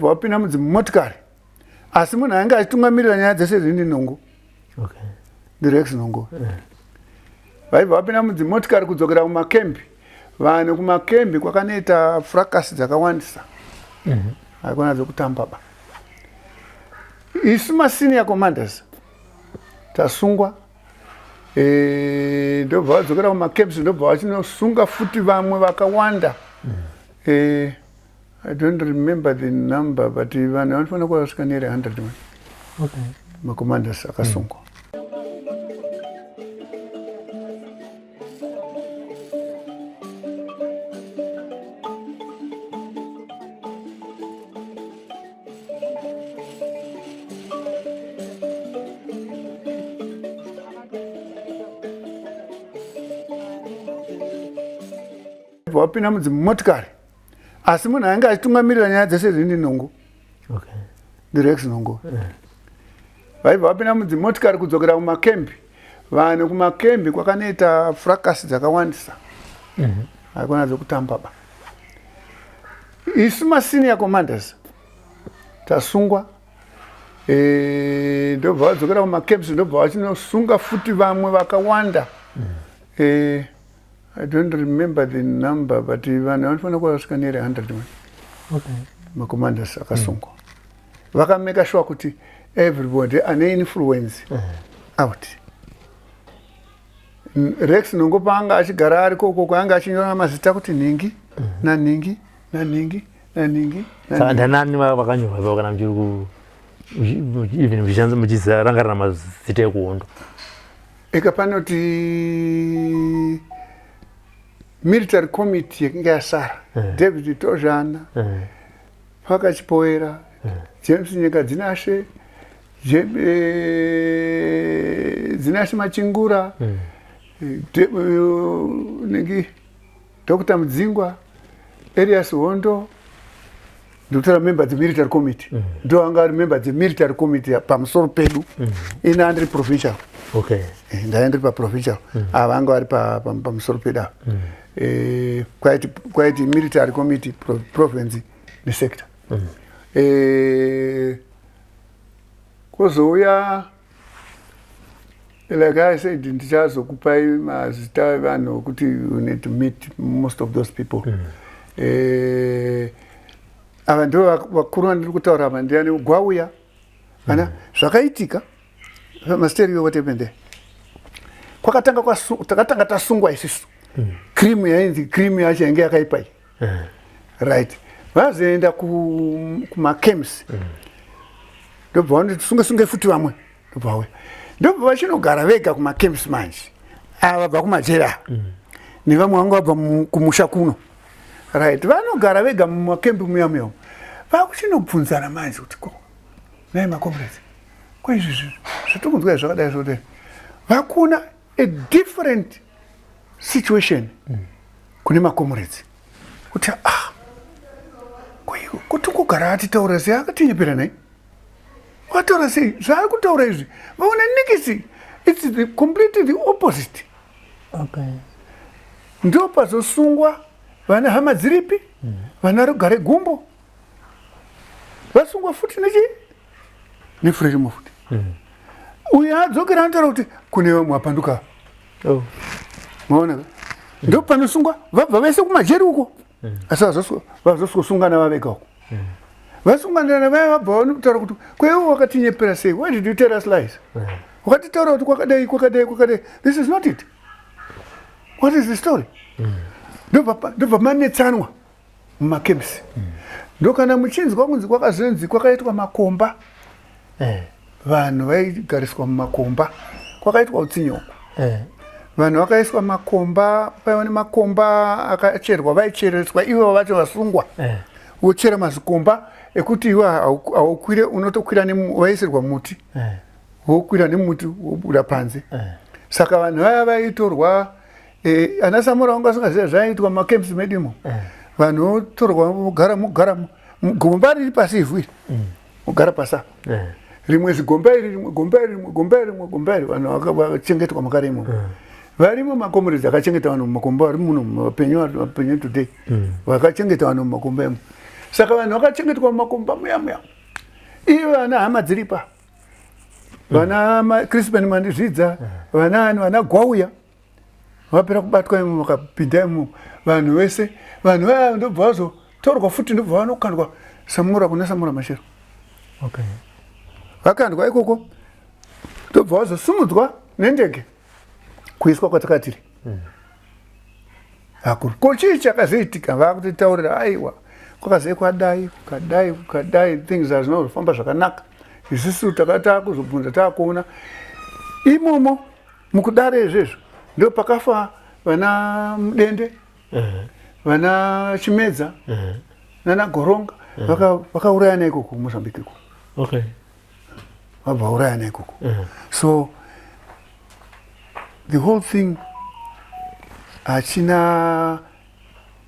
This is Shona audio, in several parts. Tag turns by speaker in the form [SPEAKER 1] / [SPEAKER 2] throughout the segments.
[SPEAKER 1] Vaibva vapinda mudzimotikari, asi munhu ainge achitungamirira nyaya dzese idzi ndinongo, ndiRex Nongo. Vaibva vapinda mudzimotikari kudzokera kumakembi. Vanhu kumakembi kwakanoita fracas dzakawandisa, haikona dzokutamba ba. Isu masenior commanders tasungwa, ndobva vadzokera kumacamps, ndobva vachinosunga futi vamwe vakawanda. I don't remember the number, but vanhu vanofanira kuva vasvika near 100 man. Macommanders akasungwa. Vapinda mudzimotikari, asi munhu ainge achitungamirira nyaya dzese idzi ndinongo, ndiRex Nongo. Vaibva vapinda mudzimotikari kudzokera kumakembi. Vanhu kumakembi kwakanoita fracas dzakawandisa, haikona dzokutamba ba. Isu masenior commanders tasungwa, ndobva vadzokera kumacamps, ndobva vachinosunga futi vamwe vakawanda. I don't remember the number, but vanhu vanofanira kuva vasvika near 100 man. Macommanders akasungwa. Vakameka sure kuti everybody ane influence out. Rex Nongo paanga achigara ari koko, anga achinyora mazita kuti nhingi nanhingi nanhingi nanhingi.
[SPEAKER 2] Saka ndanani vakanyorwa ipapo, kana muchiri ku even muchishandisa, muchirangarira mazita ekuhondo?
[SPEAKER 1] Eka panoti military committee yakinge yasara, David Tozhana, Pakachipoera, James Nyika Dzinashe, Dzinashe Machingura, nengi Dr Mudzingwa, Elias Hondo. Ndikutora member dzemilitary committee, ndo anga ari member dzemilitary committee pamusoro pedu. Ini andiri provincial. Ndaiva ndiri paprovincial, ava vanga vari pamusoro pedu ava. Kwaiti military committee, province nesector. Kwozouya, like I said, ndichazokupai mazita evanhu ekuti you need to meet most of those people. Ava ndo vakuru vandiri kutaura ava. Ndiani Gwauya ana zvakaitika masterio, what happened there? Kwakatanga takatanga tasungwa isisu. Cream yainzi cream yacho yange yakaipa iyi, right? Vazoenda kumacamps, ndobva vanoti sunge sunge futi vamwe, ndobva vauya, ndobva vachinogara vega kumacamps. Manje ava vabva kumajeri ava nevamwe vanga vabva kumusha kuno, right? Vanogara vega mumakembi muya muya, vakuchinobvunzana manje kuti, ko nai macomrades, ko izvi zvatikunzwa zvakadai zvakadai? Vakuna a different situation kune macomrades kuti, ah, kuti kugara atitaura sei, akatinyepera nai, wataura sei zvaari kutaura izvi? Vaona nikisi, it's the completely the opposite. Ndo pazosungwa vana hama dziripi, vana Rugare Gumbo vasungwa futi nechi neFrelimo futi. Uyo adzokera anotaura kuti kune vamwe vapanduka. Maona ka? Ndo panosungwa vabva vese kumajeri uko, asi vazosungana vavega uko. Vasunganirana vaya, vabva vanotaura kuti, kweiwo wakatinyepera sei? Why did you tell us lies? Wakatitaura kuti kwakadai, kwakadai, kwakadai. This is not it. What is the story? Ndobva manetsanwa mumacamps. Ndokana muchinzwa kunzi kwakazonzi kwakaitwa makomba. Vanhu vaigariswa mumakomba, kwakaitwa utsinye uku. Vanhu vakaiswa makomba, paiva nemakomba akacherwa, vaichereswa ivo vacho vasungwa. Vochera mazikomba ekuti iwe haukwire, unotokwira, vaisirwa muti, wokwira nemuti, wobuda panze. Saka vanhu vaya vaitorwa, ana Samora vanga vasingaziva zvaiitwa mumacamps medimo. Vanhu votorwa, vogara, mogara gomba riri pasi, ivhu iri, mogara pasi apa. Rimwe zigomba iri, rimwe gomba iri, rimwe gomba iri, rimwe gomba iri. Vanhu vakachengetwa makare imomo. Varimo macomrades akachengeta vanhu mumakomba, vari muno vapenyu, vapenyu today, vakachengeta vanhu mumakomba imo. Saka vanhu vakachengetwa mumakomba muya muya, ivo vana hama dziripa, vana Crispin Mandizvidza, vana ani, vana Gwauya vapera kubatwa imo, vakapinda imo vanhu vese. Vanhu vaya ndobva vazotorwa futi, ndobva vanokandwa Samora, kuna Samora Machel. Vakandwa ikoko, ndobva vazosumudzwa nendege kuiswa kwatakatiri. Akuru ko chii chakazoitika? Vakutitaurira, aiwa, kwakazei kwadai, kukadai, kukadai, things hazvina kuzofamba zvakanaka. Isusu takati kuzobvunza, taakuona imomo mukudaro izvezvo ndo pakafa vana Mudende, vana Chimedza nana Goronga. Vakaurayana ikoko kuMozambique iko. Vabva vaurayana ikoko. So the whole thing hachina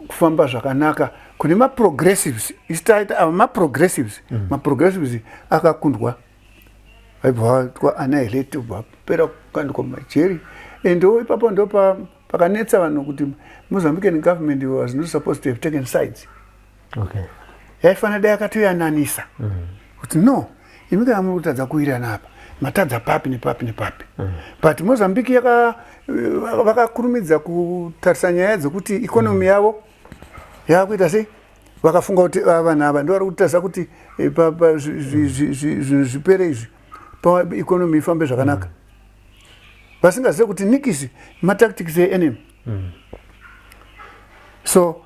[SPEAKER 1] kufamba zvakanaka kune maprogressives. Isu taita ava maprogressives. Maprogressives akakundwa, vaibva vaitwa annihilate, vapera kukandwa mumajeri. And ipapo ndo pakanetsa vanhu kuti Mozambican government was not supposed to have taken sides. Yaifanira dai akatoyananisa kuti no, imi kana muri kutadza kuwirana apa, matadza papi nepapi nepapi. But Mozambique vakakurumidza kutarisa nyaya dzekuti economy yavo yaakuita sei. Vakafunga kuti vanhu ava ndo vari kutarisa kuti zvinhu zvipere izvi, economy ifambe zvakanaka, vasingazive kuti nikisi matactics eenemy. So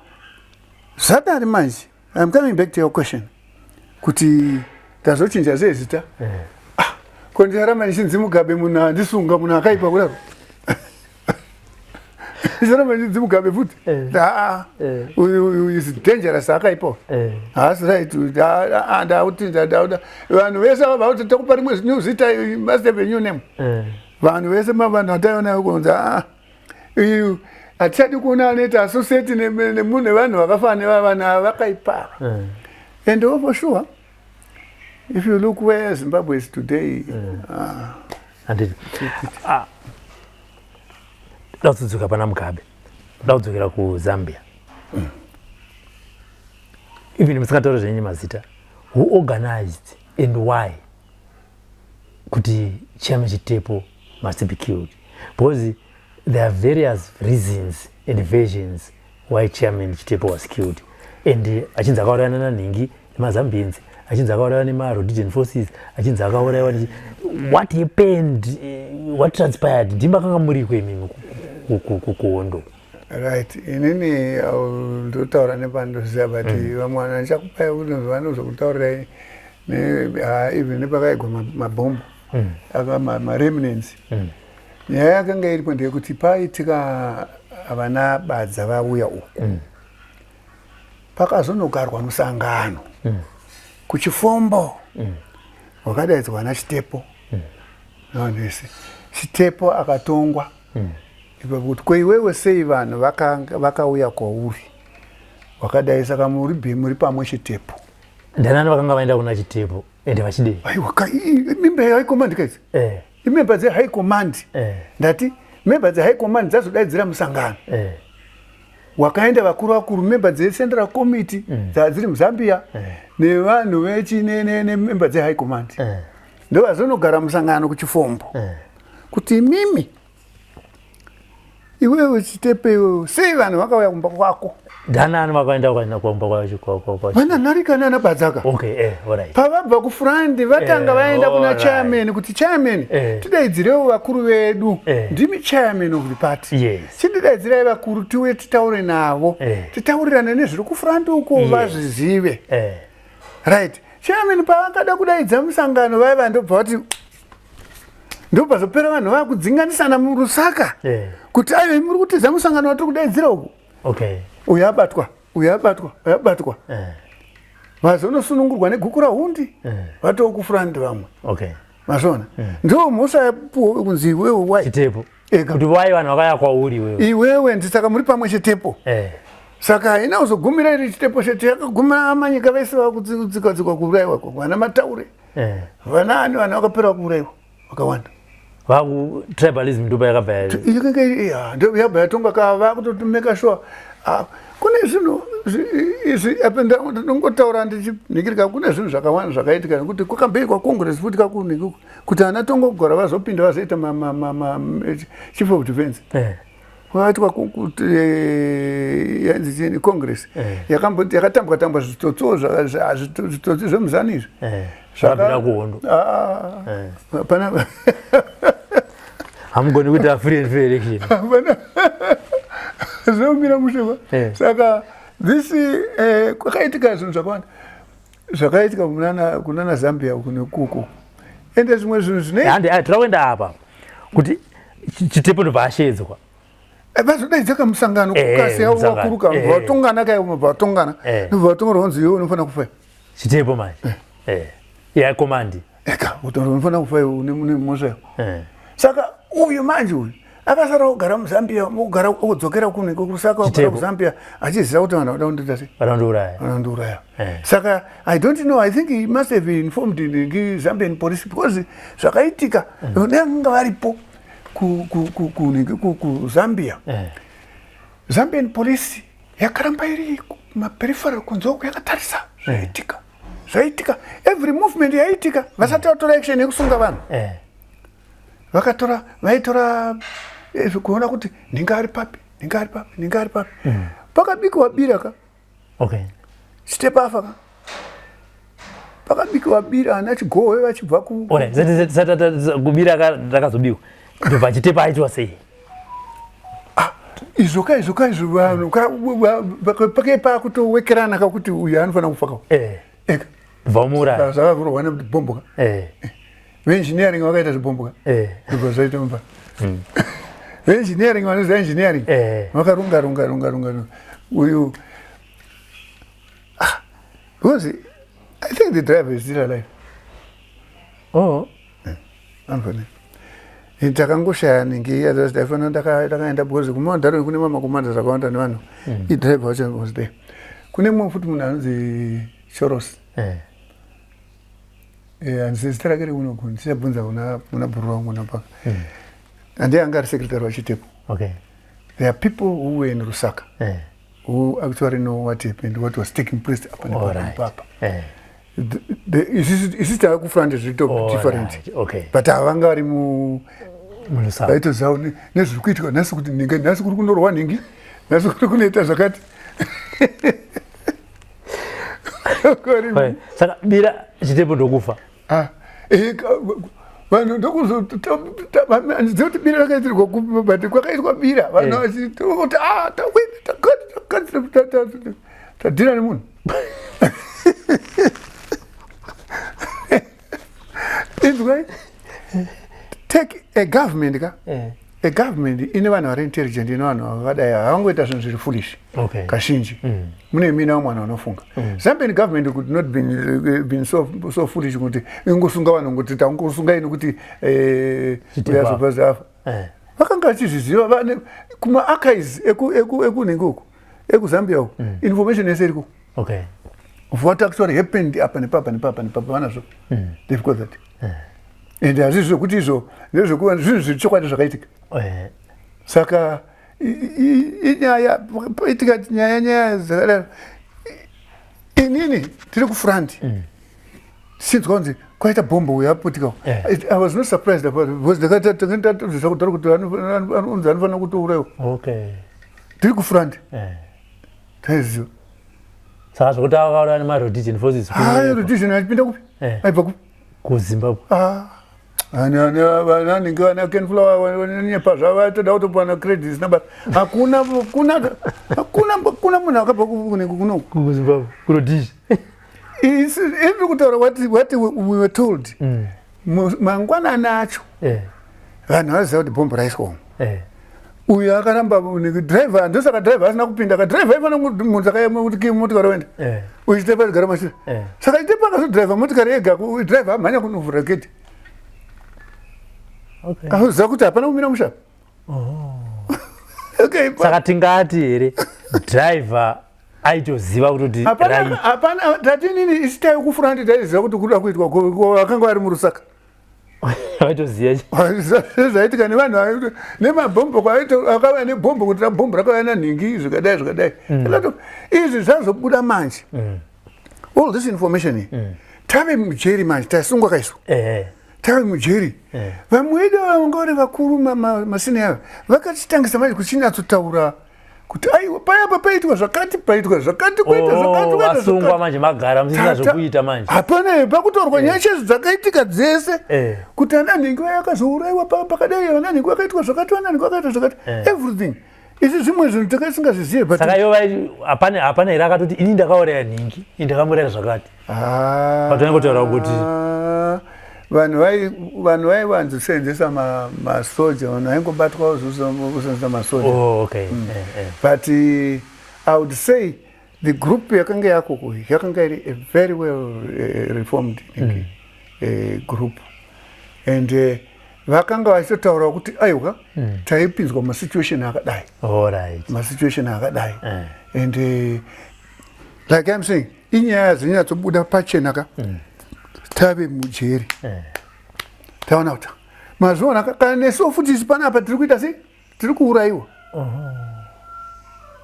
[SPEAKER 1] zvadari manje, I'm coming back to your question kuti ndazochinja sei zita. Ah, ko ndicharamba ndichinzi Mugabe, munhu andisunga, munhu akaipa kudaro, ndicharamba ndichinzi Mugabe futi? Aa, uyu is dangerous, akaipa, haasi right. Ndauti ndauda vanhu vese vabva kuti takupa rimwe new zita, you must have a new name. Vanhu vese, vanhu vataiona kunzi aa, uyu hatichadi kuona anoita associate nemunhu, nevanhu vakafanana nevavanhu ava vakaipa. And oh, for sure, if you look where Zimbabwe is today, ah,
[SPEAKER 2] Handiti ah, da kudzoka pana Mugabe, da kudzokera kuZambia. Even musingatauri zvenyu mazita, who organized and why kuti Chairman Chitepo must be killed? Because there are various reasons and versions why Chairman Chitepo was killed, and achinzi akaurayana nanhingi nemaZambians, achinzi akaurayiwa nemaRhodesian forces, achinzi akaurayiwa. What happened? What transpired? Ndimba kanga muriko imimi kuhondo.
[SPEAKER 1] Right, inini ndotaura nepandoziva, but vamwe vanhu handichakupai kuti vanozokutaurirai. Even nepakaigwa mabhombo aka maremnants, nyaya yakanga iripo ndeyekuti paitika vana Badza vauya uku, pakazonogarwa musangano kuChifombo, wakadaidzwa naChitepo navanhu vese. Chitepo akatongwa ipapo kuti ko iwewe sei vanhu vakauya kwauri wakadai, saka muri muri pamwe chitepo.
[SPEAKER 2] Ndanani vakanga vaenda kuna Chitepo ende vachidei?
[SPEAKER 1] Aiwa, member yehigh command kaidzi. Imember dzehigh command. Ndati member dzehigh command dzazodaidzira musangano, wakaenda vakuru vakuru, member dzecentral committee dzadziri muZambia, nevanhu vechi nemember dzehigh command, ndo vazonogara musangano kuChifombo kuti imimi, iwewe Chitepo, iwewe sei vanhu vakauya kumba kwako?
[SPEAKER 2] Ndanani vakaenda kuenda kumba kwacho?
[SPEAKER 1] Vana Nharika nana Badzaka.
[SPEAKER 2] Okay, alright.
[SPEAKER 1] Pavabva kufront vatanga vaenda kuna chairman kuti chairman, tidaidzirewo vakuru vedu. Ndimi chairman of the party. Chindidaidzirai vakuru tiuye titaure navo, titaurirane nezviri kufront uko, vazvizive. Right, chairman pavakada kudaidza musangano vaiva, ndobva vati, ndobva zvopera vanhu vakudzinganisana muRusaka kuti aiwa, muri kutiza musangano watiri kudaidzira uku. Uyu abatwa, uyu abatwa, uyu abatwa. Vazonosunungurwa neGukurahundi, vatoo kufront vamwe. Mazvona, ndo mhosva yapuwa kunzi iwewe wai
[SPEAKER 2] Chitepo.
[SPEAKER 1] Ega.
[SPEAKER 2] Kuti wai vanhu vakauya kwauri iwewe?
[SPEAKER 1] Iwewe ndi saka muri pamwe chetepo. Saka haina kuzogumira iri Chitepo chete, yakagumira amanyika vese vakudzikadzikwa kuurayiwa ikoko, vana Mataure, vana ani, vanhu vakapera kuurayiwa vakawanda.
[SPEAKER 2] Vaku tribalism ndopa yakabva
[SPEAKER 1] Yakanga ndo yabva yatonga ka vakutotomeka sure. Ah, kune zvinhu izvi apa ndinongotaura ndichinhikirika, kune zvinhu zvakawanda zvakaitika, nekuti kwakamboitwa congress futi kakunhiki kuti ana Tongogara vazopinda, vazoita chief of defense. Kwakaitwa kuti yainzi chii, congress yakatambwa tambwa, zvitsotso, zvitsotsi zvemuZANU izvi.
[SPEAKER 2] Zvakabvira kuhondo.
[SPEAKER 1] Ah, pana
[SPEAKER 2] Hamugoni kuita free and fair election.
[SPEAKER 1] Hapana zvinomira mushe. Saka this kwakaitika zvinhu zvakawanda zvakaitika kunana Zambia uku nekuku, ende zvimwe zvinhu zvine
[SPEAKER 2] Handi tira kuenda apa kuti Chitepo ndobva ashedzwa.
[SPEAKER 1] Vazodaidza kamusangano. Kukasiya
[SPEAKER 2] musangano.
[SPEAKER 1] Vakuru ka vatongana kai, vatongana, ndobva vatongana, vanzi, "Iwe unofanira kufa."
[SPEAKER 2] Chitepo manje ya command.
[SPEAKER 1] Eka unofanira kufa iwe, une mhosva iwe. Saka uyu manje, uyu akasara kugara muZambia, ogara odzokera kunenge kuSaka, ogara
[SPEAKER 2] Chitepo.
[SPEAKER 1] kuZambia achiziva kuti vanhu vada kundoita sei?
[SPEAKER 2] Vanondiuraya.
[SPEAKER 1] Vanondiuraya. Saka I don't know, I think he must have informed the Zambian police, because zvakaitika vanga varipo kunenge kuZambia. Zambian police yakaramba iri maperipheral kunze uko yakatarisa zvaitika, zvaitika, every movement yaitika, vasati vatora action yekusunga vanhu. Vakatora, vaitora kuona kuti ndinga ari papi, ndinga ari papi, ndinga ari papi. Pakabikiwa bira ka. Chitepo afa ka, pakabikiwa bira, ana Chigowe vachibva ku
[SPEAKER 2] Alright, kubira rakazobikwa, ndobva Chitepo aitwa sei?
[SPEAKER 1] Izvo ka, izvo ka, izvo vanhu pake pakutowekerana kakuti uyu anofanira kufa ka. Eka.
[SPEAKER 2] Vamuuraya.
[SPEAKER 1] Zvakavhurwa nebhombo ka. Veengineering vakaita zvibhombo ka. Ndobva zvaita mumba. Veengineering, vanoziva engineering, vakarunga runga runga runga runga uyu. Ah, because I think the driver is still alive. Anofanira takangoshaya ningi, otherwise taifanira takaenda, because kuMount Darwin kune mamakomanda zvakawanda nevanhu. Idriver wacho was there. Kune mumwe futi munhu anonzi Choros. Handisi zita rake rekunoku, ndichabvunza kuna bhuru wangu napaka. Handiye anga ari secretary waChitepo. There are people who were in Lusaka who actually know what happened, what was taking place apa nepapa nepapa. Isusu tava kufront, zviri different. But havanga vari mu
[SPEAKER 2] MuLusaka.
[SPEAKER 1] Vaitoziva nezviri kuitika nhasi, kuti nhingi nhasi kuri kunorwa, nhingi nhasi kuri kunoita zvakati.
[SPEAKER 2] Saka bira, Chitepo ndokufa.
[SPEAKER 1] Ah, vanhu ndokuzoziva kuti bira rakaitirwa kupi, but kwakaitwa bira, vanhu vachiti, "Ah, tadhira nemunhu." Inzwai, take a government ka. A government ine vanhu vari intelligent, ine vanhu vakadai, havangoita zvinhu zviri foolish. Kazhinji mune mina vamwe vanhu vanofunga. Zambian government could not been so foolish kuti ingosunga vanhu, kuti tangosunga ini kuti
[SPEAKER 2] Chitepo.
[SPEAKER 1] Uyazobva afa. Vakanga vachizviziva kumaarchives ekunhingi uku, ekuZambia uku, information yese iriko of what actually happened apa nepapa nepapa nepapa, vanazvo. They've got that, and hazvisi zvekuti izvo ndezvekuva zvinhu zviri chokwadi zvakaitika. Saka inyaya paitika nyaya dzakadaro, inini tiri kufront, tichinzwa kunzi kwaita bhombo, uyo aputika. I was not surprised about it, because ndakatozvisa kudhara kuti anonzi anofanira kutourayiwa. Tiri kufront, taiziva.
[SPEAKER 2] Saka zvokuti akauraya nemaRhodesian forces?
[SPEAKER 1] Hayi, Rhodesian achipinda kupi? Aibva kupi?
[SPEAKER 2] KuZimbabwe.
[SPEAKER 1] Vanenge vana Ken Flower vanonyepa zvavo, vatoda kutopiwa credit isina basa. Hakuna, hakuna, hakuna, hakuna munhu akabva kunoku.
[SPEAKER 2] KuZimbabwe, kuRhodesia.
[SPEAKER 1] Iri kutaura what we were told. Mangwanani acho vanhu vaziva kuti bhombo raiswa umu. Uyu akaramba driver, ndosaka driver asina kupinda. Kadriver aifanira munhu saka motikari oenda, uyu Chitepo achigara mashure. Saka Chitepo akazodhiraivha motikari ega, driver amhanya kunovhura gate. Azoziva kuti hapana kumira musha. Okay.
[SPEAKER 2] Saka tingati here driver aitoziva kutoti
[SPEAKER 1] Hapana, hapana. Tatinini isi tai kufront taiziva kuti kuda kuitwa, vakanga vari muRusaka.
[SPEAKER 2] Vaitoziva.
[SPEAKER 1] Zvaitika nevanhu nemabhombo, akauya nebhombo, kuti rabhombo rakauya nanhingi, zvikadai zvikadai. Izvi zvazobuda manje, all this information iyi, tave mujeri manje, tasungwa kaiswa, tave mujeri. Vamwe vedu vanga vari vakuru, masini ava, vakachitangisa manje kuchinyatsotaura kuti aiwa, payapa paitwa zvakati, paitwa zvakati, kuita zvakati, kuita.
[SPEAKER 2] Vasungwa.
[SPEAKER 1] Zvakati.
[SPEAKER 2] Manje magara musina zvokuita manje.
[SPEAKER 1] Hapana, pakutorwa nyaya chezo dzakaitika dzese, kuti ana nhingi vakazourayiwa pakadai, ana nhingi vakaitwa zvakati, ana nhingi vakaitwa zvakati, everything. Isi zvimwe zvinhu takasingazvizive, but
[SPEAKER 2] Saka ivo hapana here akatoti, "Ini ndakauraya nhingi, ini ndakamuraya zvakati"?
[SPEAKER 1] Ah,
[SPEAKER 2] But vangotaura kuti-
[SPEAKER 1] vanhu vaiwanzosenzesa masoja, vanhu vaingobatwa kusenzesa masoja.
[SPEAKER 2] Oh, okay.
[SPEAKER 1] But I would say the group yakanga yakoko yakanga iri a very well reformed group, and vakanga vachitotaura kuti aiwa, taipinzwa masituation akadai, masituation akadai. And like I'm saying, inyaya dzinyatsobuda pachena ka tave mujeri. Taona kuti mazviona kana nesuwo futi isi panapa tiri kuita sei, tiri kuurayiwa.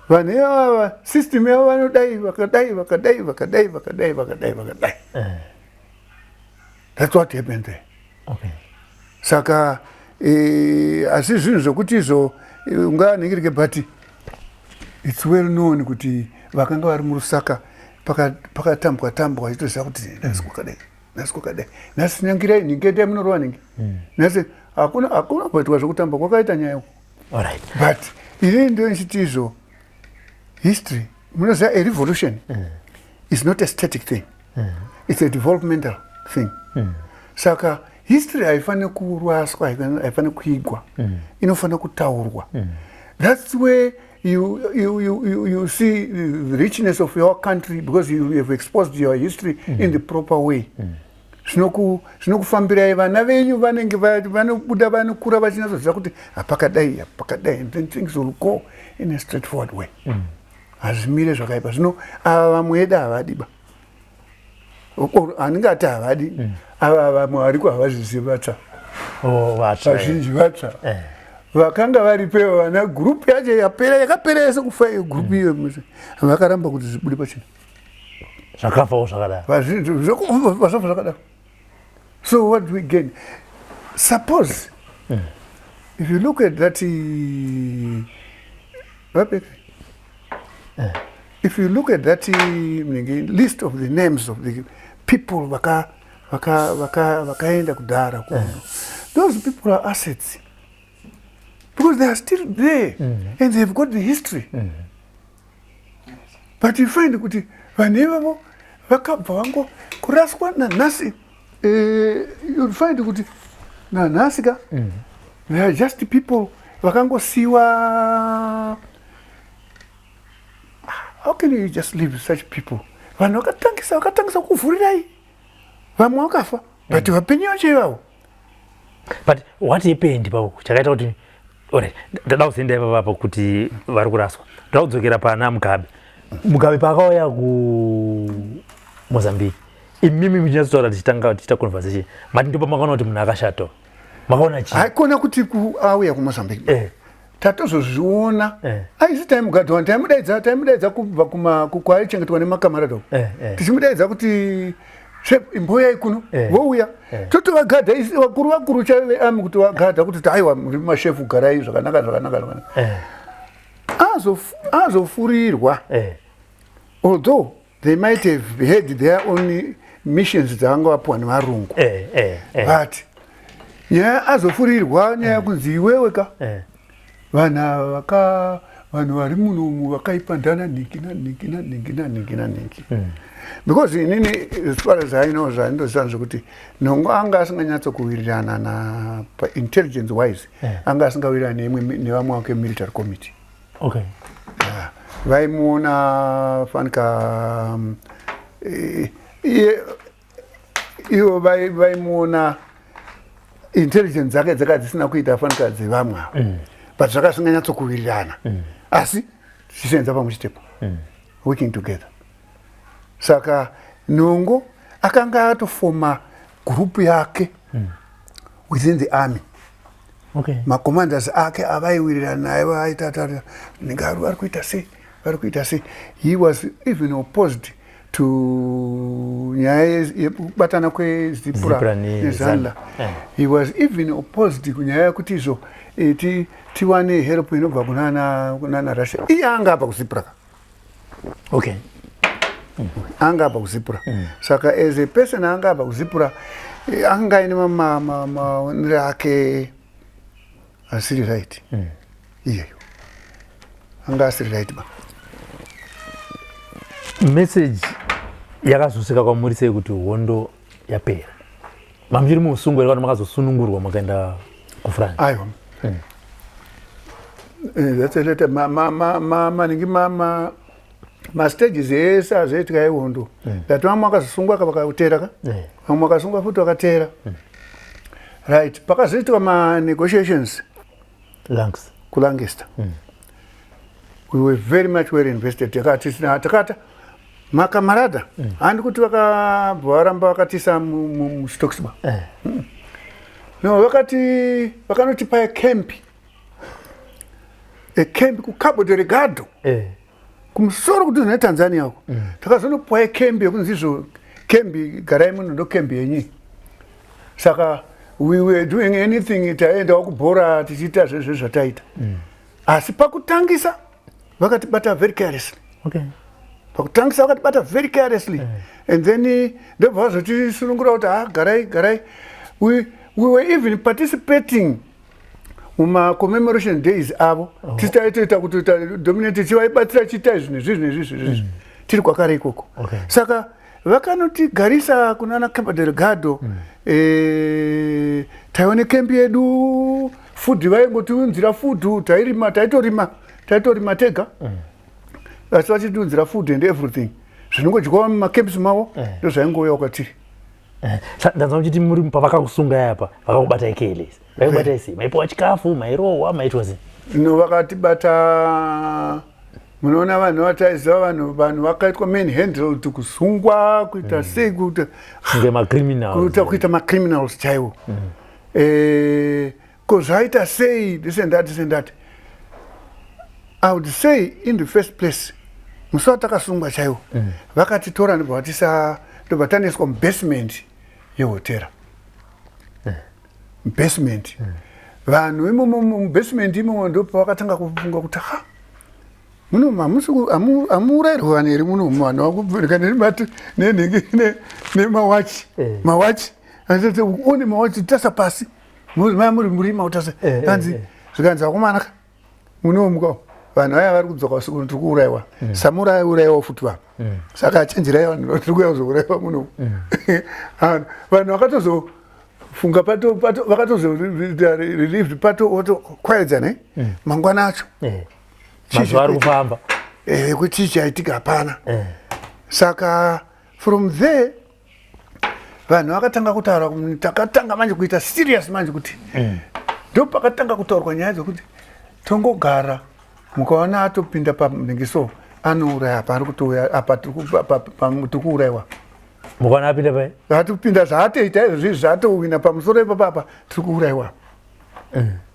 [SPEAKER 1] Vanhu ivava, system yavo, vanodai, vakadai, vakadai, vakadai, vakadai, vakadai, vakadai. That's what happened there. Saka asi zvinhu zvokuti izvo unganingirike, but it's well known kuti vakanga vari muRusaka pakatambwa tambwa, vachitoziva kuti nhasi kwakadai, nhasi kwakadai, nhasi nyangirai nhingi, endai munorova nhingi nhasi. Hakuna kuitwa zvekutamba, kwakaita nyaya uko. But inini ndo ndichiti izvo history, munoziva, a revolution is not a static thing, it's a developmental thing. Saka history haifaniri kuraswa, haifaniri kuigwa, inofanira kutaurwa. That's where you see the richness of your country, because you have exposed your history in the proper way. Zvinokufambirai, vana venyu vanenge vanobuda, vanokura vachinatsoziva kuti hapakadai, hapakadai, and then things will go in a straightforward way. Hazvimire zvakaipa. Zvino ava vamwe edu havadiba, handingati havadi, ava vamwe variko havazvizivi, vatsva.
[SPEAKER 2] Oh, vatsva.
[SPEAKER 1] Vazhinji vatsva. Vakanga varipevo vana, group yacho yapera, yakapera yese kufa iyo group iyo, vakaramba kuti zvibude pachena.
[SPEAKER 2] Zvakafawo zvakadaro.
[SPEAKER 1] Vazhinji vasafa zvakadaro. So what do we gain? Suppose if you look at that, vapeka, if you look at that list of the names of the people vakaenda kudhara kuno, those people are assets because they are still there and they've got the history. But you find kuti vanhu ivavo vakabva vango kuraswa nanhasi. You'll find kuti nanhasi ka they are just people vakangosiyiwa. How can you just leave such people? Vanhu vakatangisa kuvhurirai, vamwe vakafa, but vapenyu vacho ivavo.
[SPEAKER 2] But what happened papo chakaita kuti, alright, ndada kuzoenda ipapapo kuti vari kuraswa. Ndoda kudzokera pana Mugabe. Mugabe paakauya kuMozambique, imimi muchinyatsotaura, tichitanga tichiita conversation, mati ndipo makaona kuti munhu akashata. Makaona chii?
[SPEAKER 1] Haikona kuti auya kuMozambique, tatozozviona. Aisi taimugadha, taimudaidza kubva kwaichengetwa nemakamarad uko, tichimudaidza kuti, "Chef, imboyai kuno." Vouya, totovagadha isi vakuru vakuru chaivo vearmy, kuti vagadha kuti aiwa, muri mashefu, garai zvakanaka, zvakanaka, zvakanaka. Azofurirwa, although they might have had their own missions dzavanga vapiwa nevarungu, but nyaya azofurirwa, nyaya yekunzi iwewe ka, vanhu ava vanhu vari munomu vakaipa, ndana nhingi nanhingi nanhingi nanhingi nanhingi. Because inini, as far as I know, zvandinoziva zvekuti Nhongo anga asinganyatsokuwirirana na intelligence wise, anga asingawirirana neimwe nevamwe vake military committee. Yeah. Vaimuona fanika ivo vaimuona intelligence dzake dzaka dzisina kuita fanika dzevamwe ava, but zvaka zvinganyatsokuwirirana, asi tichisenza pamwe chitepo, working together. Saka Nhongo akanga atofoma group yake. within the army. Macommanders ake avaiwirirana naye vaita ninge vari kuita sei, vari kuita sei. He was even opposed to nyaya yekubatana kweZIPRA neZANLA. He was even opposed kunyaya yekuti izvo tiwane help inobva kunana Russia. Iye anga abva kuZIPRA. Anga abva kuZIPRA. Saka as a person anga abva kuZIPRA, anga aine maonero ake asiri right. Iyeyo anga asiri right ba.
[SPEAKER 2] Message yakazosvika kwamuri sei kuti hondo yapera? Mamuchiri muusungwa here kana makazosunungurwa makaenda kuFrance?
[SPEAKER 1] Aiwa. That's a letter. Maningi mastages ese azoitika ehondo, ndati vamwe vakazosungwa vakatera ka, vamwe vakasungwa futi vakatera. Right, pakazoitwa manegotiations
[SPEAKER 2] Lancaster.
[SPEAKER 1] kuLancaster, we were very much well invested. Takati takata makamarada, handi kuti vakabva varamba vakatisa mustocks ba. No, vakati vakanotipa a camp kuCabo Delgado, kumusoro kuti neTanzania uko. Takazonopuwa ecamp yekunzi izvo camp, garai muno, ndo camp yenyu. Saka we were doing anything, taiendawo kubhora, tichiita zvezve zvataita. Asi pakutangisa vakatibata very carelessly. Pakutangisa vakatibata very carelessly and then ndobva vazotisunungura kuti ha, garai, garai. We were even participating mumacommemoration days avo. Tisi taitoita kuti dominate, chivaibatsira chiita izvi nezvizvi nezvizvi nezvizvi, tiri kwakare ikoko. Saka vakanotigarisa kunana Cabo Delgado. Taione camp yedu, food vaingotiunzira food, tairima, taitorima, taitorima tega, asi vachitiunzira food and everything zvinongodyiwa mumacamps mavo. Ndo zvaingouya kwatiri.
[SPEAKER 2] Ndanzwa muchiti muri pavakakusungai apa vakakubatai careless. Vaikubatai sei? Maipiwa chikafu, mairohwa, maitwa sei?
[SPEAKER 1] No, vakatibata, munoona vanhu vataiziva, vanhu vakaitwa manhandled, kusungwa, kuita sei, kuita
[SPEAKER 2] kunge macriminals.
[SPEAKER 1] Kuita macriminals chaiwo. Ko zvaita sei, this and that, this and that. I would say in the first place, musi watakasungwa chaiwo, vakatitora ndobva vatisa, ndobva taneswa mubasement yehotera, mubasement. Vanhu imomo mubasement imomo ndopavakatanga kufunga kuti ha, muno hamuurayirwi vanhu here muno? Vanhu vakupfeka nenhingi nemawachi. Mawachi one, mawachi tasa pasi, maya muri murima utasa. Anzi zvikanzi, "Vakomana ka, munomuka vanhu vaya vari kudzoka usiku, tiri kuurayiwa." Samura aiurayiwa futi vanhu, saka achenjerai, vanhu tiri kuuya kuzourayiwa muno. Vanhu vakatozofunga, vakatozoita relieved pato kwaedza ne mangwana acho.
[SPEAKER 2] Mazuva ari kufamba.
[SPEAKER 1] Kuti chii chaitika hapana. Saka from there vanhu vakatanga kutaura, takatanga manje kuita serious manje, kuti ndo pakatanga kutaurwa nyaya dzekuti tongogara, mukaona atopinda panenge so anouraya, apa ari kutouya, apa tiri kuurayiwa.
[SPEAKER 2] Mukaona apinda pai?
[SPEAKER 1] Atopinda, zvaatoita izvozvi, zvaatowina pamusoro ipapa, apa tiri kuurayiwa.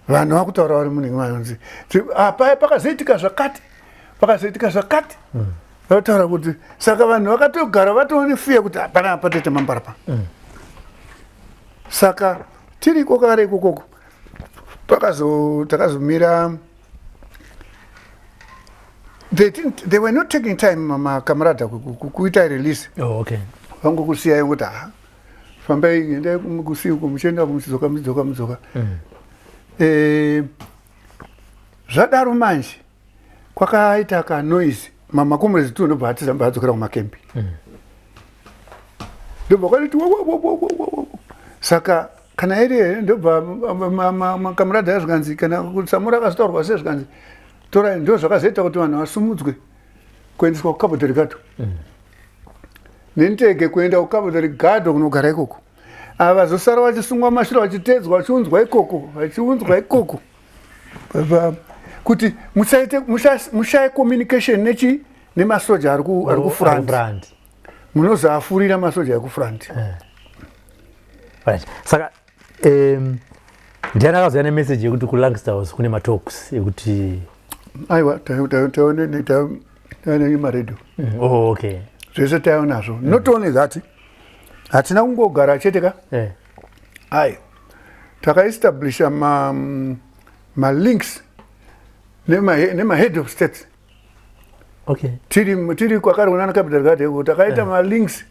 [SPEAKER 1] Vanhu vakutaura vari munenge vanonzi apa pakazoitika zvakati, pakazoitika zvakati. Vataura kuti saka vanhu vakatogara vatoone fear kuti hapana, patoita mambara pa. Saka tiriko kare ikokoko, pakazo takazomira, they didn't, they were not taking time makamarada kuita release. Vangokusiyai kuti ha, fambai, endai kusiku, muchienda, muchidzoka, muchidzoka, muchidzoka. Zvadaro manje kwakaita kanoise, mamacomrades tu ndobva atiza, ndobva adzokera kumacamp, ndobva kwatiti wo. Saka kana iri here, ndobva makamarada zvikanzi, kana Samura akazotaurwa sei, zvikanzi torai. Ndo zvakazoita kuti vanhu vasumudzwe kuendeswa kuCabo Delgado nendege, kuenda kuCabo Delgado kunogara ikoko. Ava vazosara vachisungwa mashure, vachitedzwa, vachiunzwa ikoko, vachiunzwa ikoko, kuti musaite mushaye communication nechi nemasoja ari kufront.
[SPEAKER 2] Front.
[SPEAKER 1] Munozoafurira masoja ekufront.
[SPEAKER 2] Right, saka Ndiani akazouya nemeseji yekuti kuLancaster House kune matalks ekuti?
[SPEAKER 1] Aiwa, taone maredhiyo.
[SPEAKER 2] Oh, okay.
[SPEAKER 1] Zvese taionazvo. Not only that, hatina kungogara chete ka. Ai, takaestablisha malinks nemahead of states. Tiri kwakari kunana Cabo Delgado iko, takaita malinks,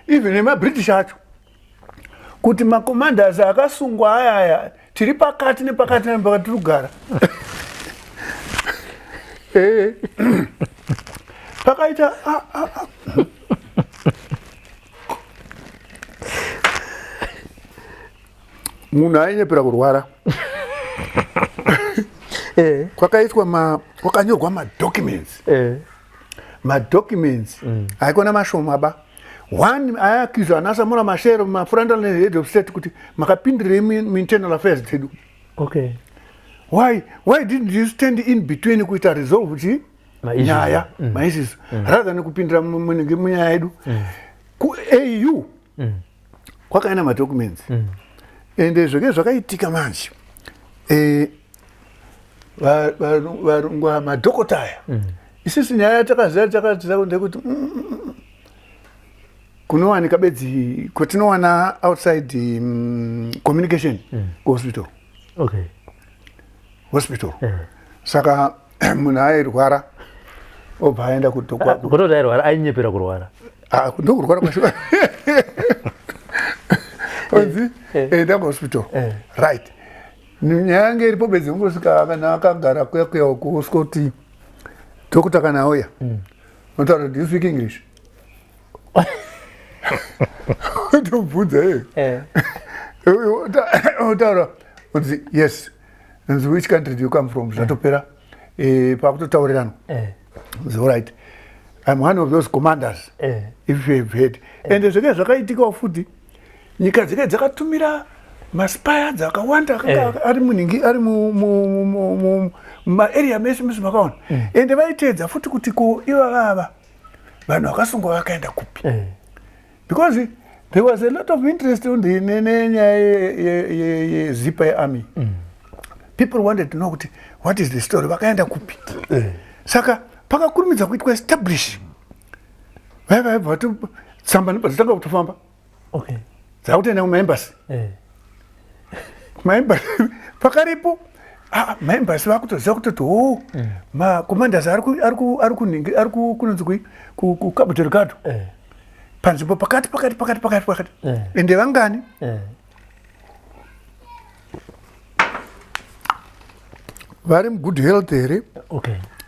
[SPEAKER 1] even nemaBritish acho, kuti macommanders akasungwa ayaya, tiri pakati nepakati nepakati, tiri kugara. Pakaita ah, ah, ah. Munhu ainyepera kurwara. Kwakaitwa kwakanyorwa madocuments. Madocuments aikona mashoma ba one ayakizwa ana Samora Machel, mafrontal head of state, kuti makapindirei muinternal affairs dzedu? Why didn't you stand in between kuita resolve chi
[SPEAKER 2] Ma-issues.
[SPEAKER 1] Nyaya, maissues, rather than kupindira munenge munyaya yedu? KuAU kwakaenda madocuments. Ende zveke zvakaitika manje, varungu ava, madhokota aya, isusu nyaya yatakaziva takatiza ndekuti kunowanika bedzi kwatinowana outside communication kuhospital. Hospital. Saka munhu airwara obva aenda kudhokwa.
[SPEAKER 2] Kutoti airwara, ainyepera kurwara?
[SPEAKER 1] Ah, ndokurwara kwacho. Onzi enda kuhospital. Right, nyaya yange iripo bedzi kungosvika kana akagara kuya kuya uku, usvika kuti dhokota kana auya, unotaura, "Do you speak English?" Tobvunza iye. Otaura, unzi, "Yes." Unzi, "Which country do you come from?" Zvatopera. Pakutotaurirana. Unzi, "Alright, I'm one of those commanders if you have heard." Ende zvenge zvakaitikawo futi, nyika dzike dzakatumira maspies akawanda akanga ari munhingi, ari mumaarea mese mese makaona. Ende vaiteedza futi kuti ko ivavava vanhu vakasungwa vakaenda kupi? Because there was a lot of interest on the nenyaya yeZIPA yearmy. People wanted to know kuti what is the story, vakaenda kupi? Saka pakakurumidza kuitwa establish, vaiva vaibva tsamba dzatanga kutofamba dzakutoenda kumaembassy. Kumaembassy pakaripo, ah, maembassy vakutoziva kutoti o macommanders ari kunhingi, ari kunonzi kui, kuCabo Delgado, panzvimbo pakati pakati pakati pakati pakati. Ende vangani? Vari mugood health here?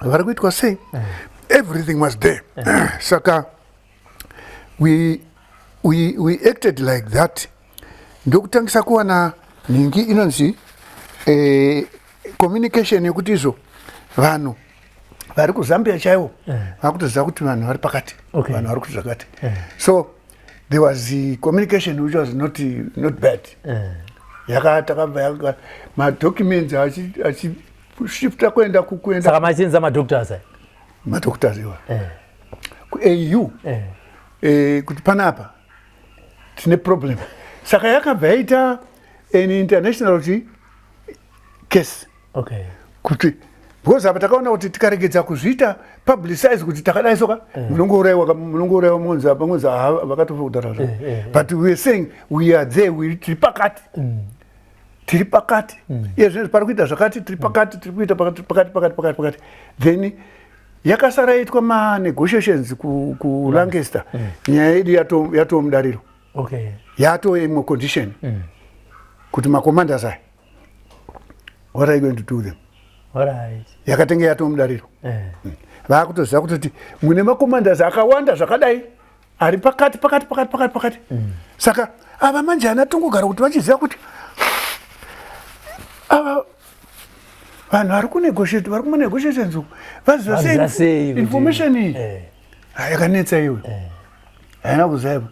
[SPEAKER 1] Vari kuitwa sei? Everything was there. Saka we acted like that, ndokutangisa kuwana nhingi inonzi communication yekuti izvo vanhu vari kuZambia chaivo vakutoziva kuti vanhu vari pakati, vanhu vari kuti zvakati. So there was the communication which was not bad. Yakatakabva madocuments achishifta kuenda kuenda.
[SPEAKER 2] Saka machinza madoctors aya?
[SPEAKER 1] Madoctors iwa kuAU, kuti panapa tine problem. Saka yakabva yaita an international chi case kuti because apa takaona kuti tikaregedza kuzviita publicize kuti takadai soka, munongourayiwa, munongourayiwa, monzi apa, monzi ha vakatofa kudhara zvo. But we are saying we are there, we tiri pakati, tiri pakati. Iye zvinezvi pari kuita zvakati, tiri pakati, tiri kuita pakati pakati pakati pakati pakati. Then yakasara yaitwa manegotiations kuLancaster, nyaya yedu yatoo mudariro, yatoo imwe condition kuti macommanders aya, what are you going to do them? Yakatenge yatoo mudariro. Vakutoziva kutoti mune macommanders akawanda zvakadai ari pakati pakati pakati pakati pakati. Saka ava manje hana tongogara kuti vachiziva kuti ava vanhu vari kunegotiate, vari kumanegotiations uku, vaziva
[SPEAKER 2] Vaziva
[SPEAKER 1] sei
[SPEAKER 2] sei
[SPEAKER 1] information iyi? Ah, yakanetsa iwe, haina kuzaiva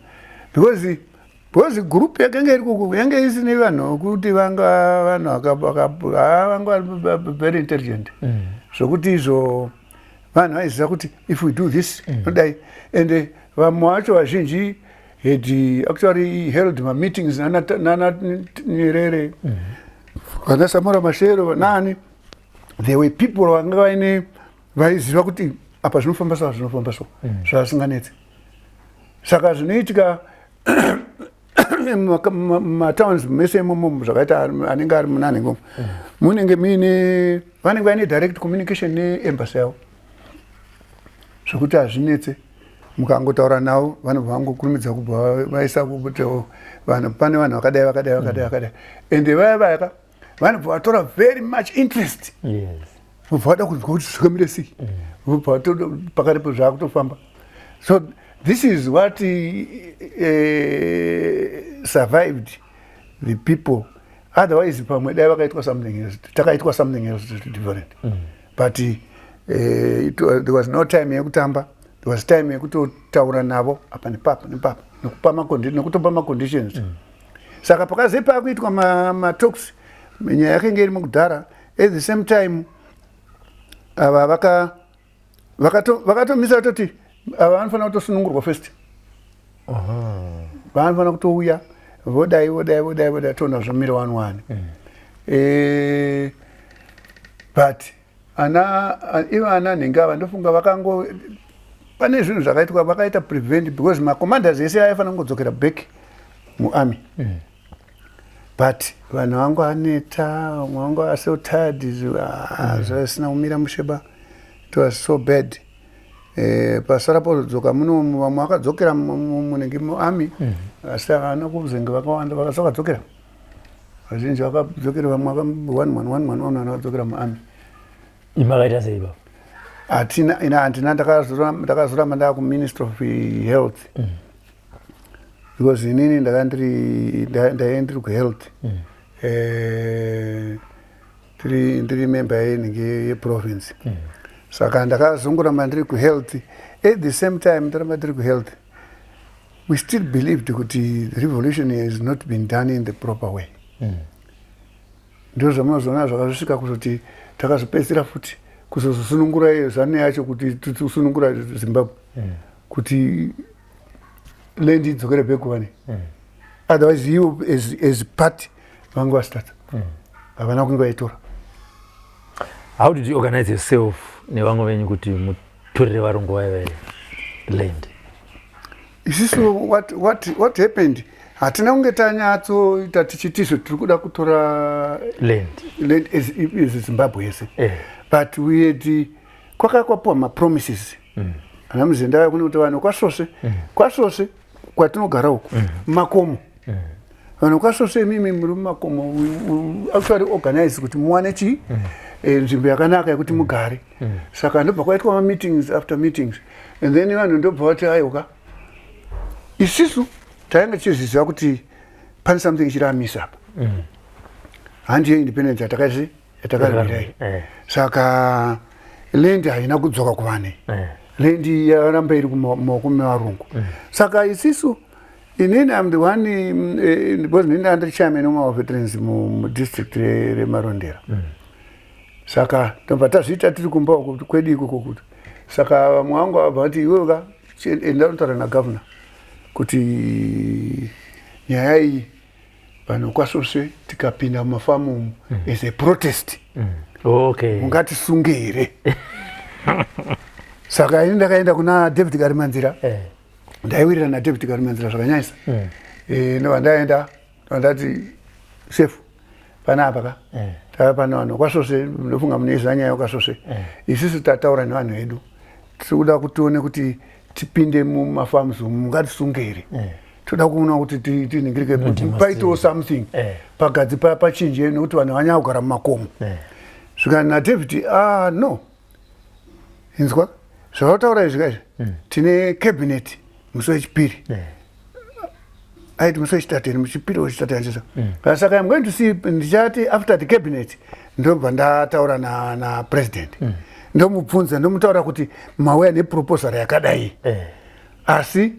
[SPEAKER 1] because group yakanga iri kuku yange isine vanhu vekuti vanga vanhu vanga vari very intelligent, zvokuti izvo vanhu vaiziva kuti if we do this, nodai. Ende vamwe vacho vazhinji Had actually held mameetings nana Nyerere, vana Samora Machel, nani. There were people vanga vaine, vaiziva kuti apa zvinofamba so, zvinofamba so, zvasinganetsi. Saka zvinoitika mumatowns mese imomo, zvakaita anenge ari munanhengo, munenge muine, vanenge vaine direct communication neembassy yavo, zvokuti hazvinetse. Mukangotaura navo, vanobva vangokurumidza kubva vaisa kuti vanhu, pane vanhu vakadai, vakadai, vakadai, vakadai. Ende vaya vayaka vanobva vatora very much interest, vobva vada kunzwa kuti zvakamira sei, vobva pakaripo zvaakutofamba. So this is what survived the people. Otherwise pamwe dai vakaitwa something else, takaitwa something else different. But there was no time yekutamba. There was time yekutotaura navo apa nepapa nepapa, nekutopa maconditions. Saka pakaze pakuitwa matalks, nyaya yakenge iri mukudhara. At the same time, ava vakatomisa kutoti ava vanofanira kutosunungurwa first, vanofanira kutouya, vodai, vodai, vodai, vodai, toona zvomira one one. But ana ivo ana nhengi ava, ndofunga vakango, pane zvinhu zvakaitwa, vakaita prevent, because macommanders ese aifanira kungodzokera back muarmy. But vanhu vangu aneta, vamwe vangu are so tired, zvisina kumira musheba. It was so bad. Pasara pozodzoka muno, vamwe vakadzokera munenge muarmy, asi havana kuzenge vakawanda vakasakadzokera. Vazhinji vakadzokera, vamwe one one one one one vakadzokera muarmy.
[SPEAKER 2] Imakaita sei baba?
[SPEAKER 1] Hatina, ina handina. Ndakazoramba ndaa kuMinistry of Health, because inini ndakandiri, ndaive ndiri kuhealth, ndiri member yenenge yeprovince. Saka ndakazongoramba ndiri kuhealth. At the same time ndaramba ndiri kuhealth, we still believed kuti the revolution has not been done in the proper way. Ndo zvamunozoona zvakazosvika kuzoti takazopedzisira futi kuzozosunungura ZANU yacho, kuti tisunungura Zimbabwe, kuti land idzokere back kuvane. Otherwise ivo as party vanga vasitata, havana kunge vaitora.
[SPEAKER 2] How did you organize yourself nevamwe venyu kuti mutorere varungu vaive land?
[SPEAKER 1] Isisu, what happened, hatina kunge tanyatsoita tichitizvo tiri kuda kutora
[SPEAKER 2] land,
[SPEAKER 1] land as Zimbabwe yese. But we had, kwaka kwapiwa mapromises ana Muzenda kune kuti vanhu kwaSvosve, kwaSvosve kwatinogara uku, makomo, vanhu kwaSvosve, imimi muri mumakomo, actually organize kuti muwane chii, nzvimbo yakanaka yekuti mugare. Saka ndobva kwaitwa mameetings after meetings, and then vanhu ndobva vati, "Aiwa, isisu tainge tichizviziva kuti pane something chiramisa apa, handiyo independence yatakazi yatakarwirai." Saka land haina kudzoka kuvanhu. Land yaramba iri mumaoko mevarungu. Saka isisu, inini am the one, because ndini ndandiri chairman wemaveterans mudistrict reMarondera. Saka tobva tazviita tiri kumba uko kwedu ikoko kuti, saka vamwe vangu vabva vati, "Iwewe ka, enda unotaura nagavhuna kuti nyaya iyi, vanhu kwaSvosve tikapinda mumafamu umu as a protest, ungatisunge here?" Saka ini ndakaenda kuna David Karimanzira. Ndaiwirira naDavid Karimanzira zvakanyanyisa. Ndobva ndaenda, ndobva ndati, "Shefu, panapa ka, tava pana vanhu kwaSvosve, ndofunga munoiziva nyaya yekwaSvosve. Isusu tataura nevanhu vedu, tiri kuda kuti tione kuti tipinde mumafarms umu, mungatisunge here? Toda kuona kuti tinhingirike kuti paitewo something, pagadzi pachinje, nekuti vanhu vanyanya kugara mumakomo." Zvikani naDavid, "Ah, no, inzwa zvavataura izvi kaizvi, tine cabinet musi wechipiri." Aiti musi wechitatu here, muchipiri, wechitatu yanchisa. Saka I'm going to see, ndichati after the cabinet ndobva ndataura napresident, ndomubvunza, ndomutaura kuti mauya neproposal yakadai, asi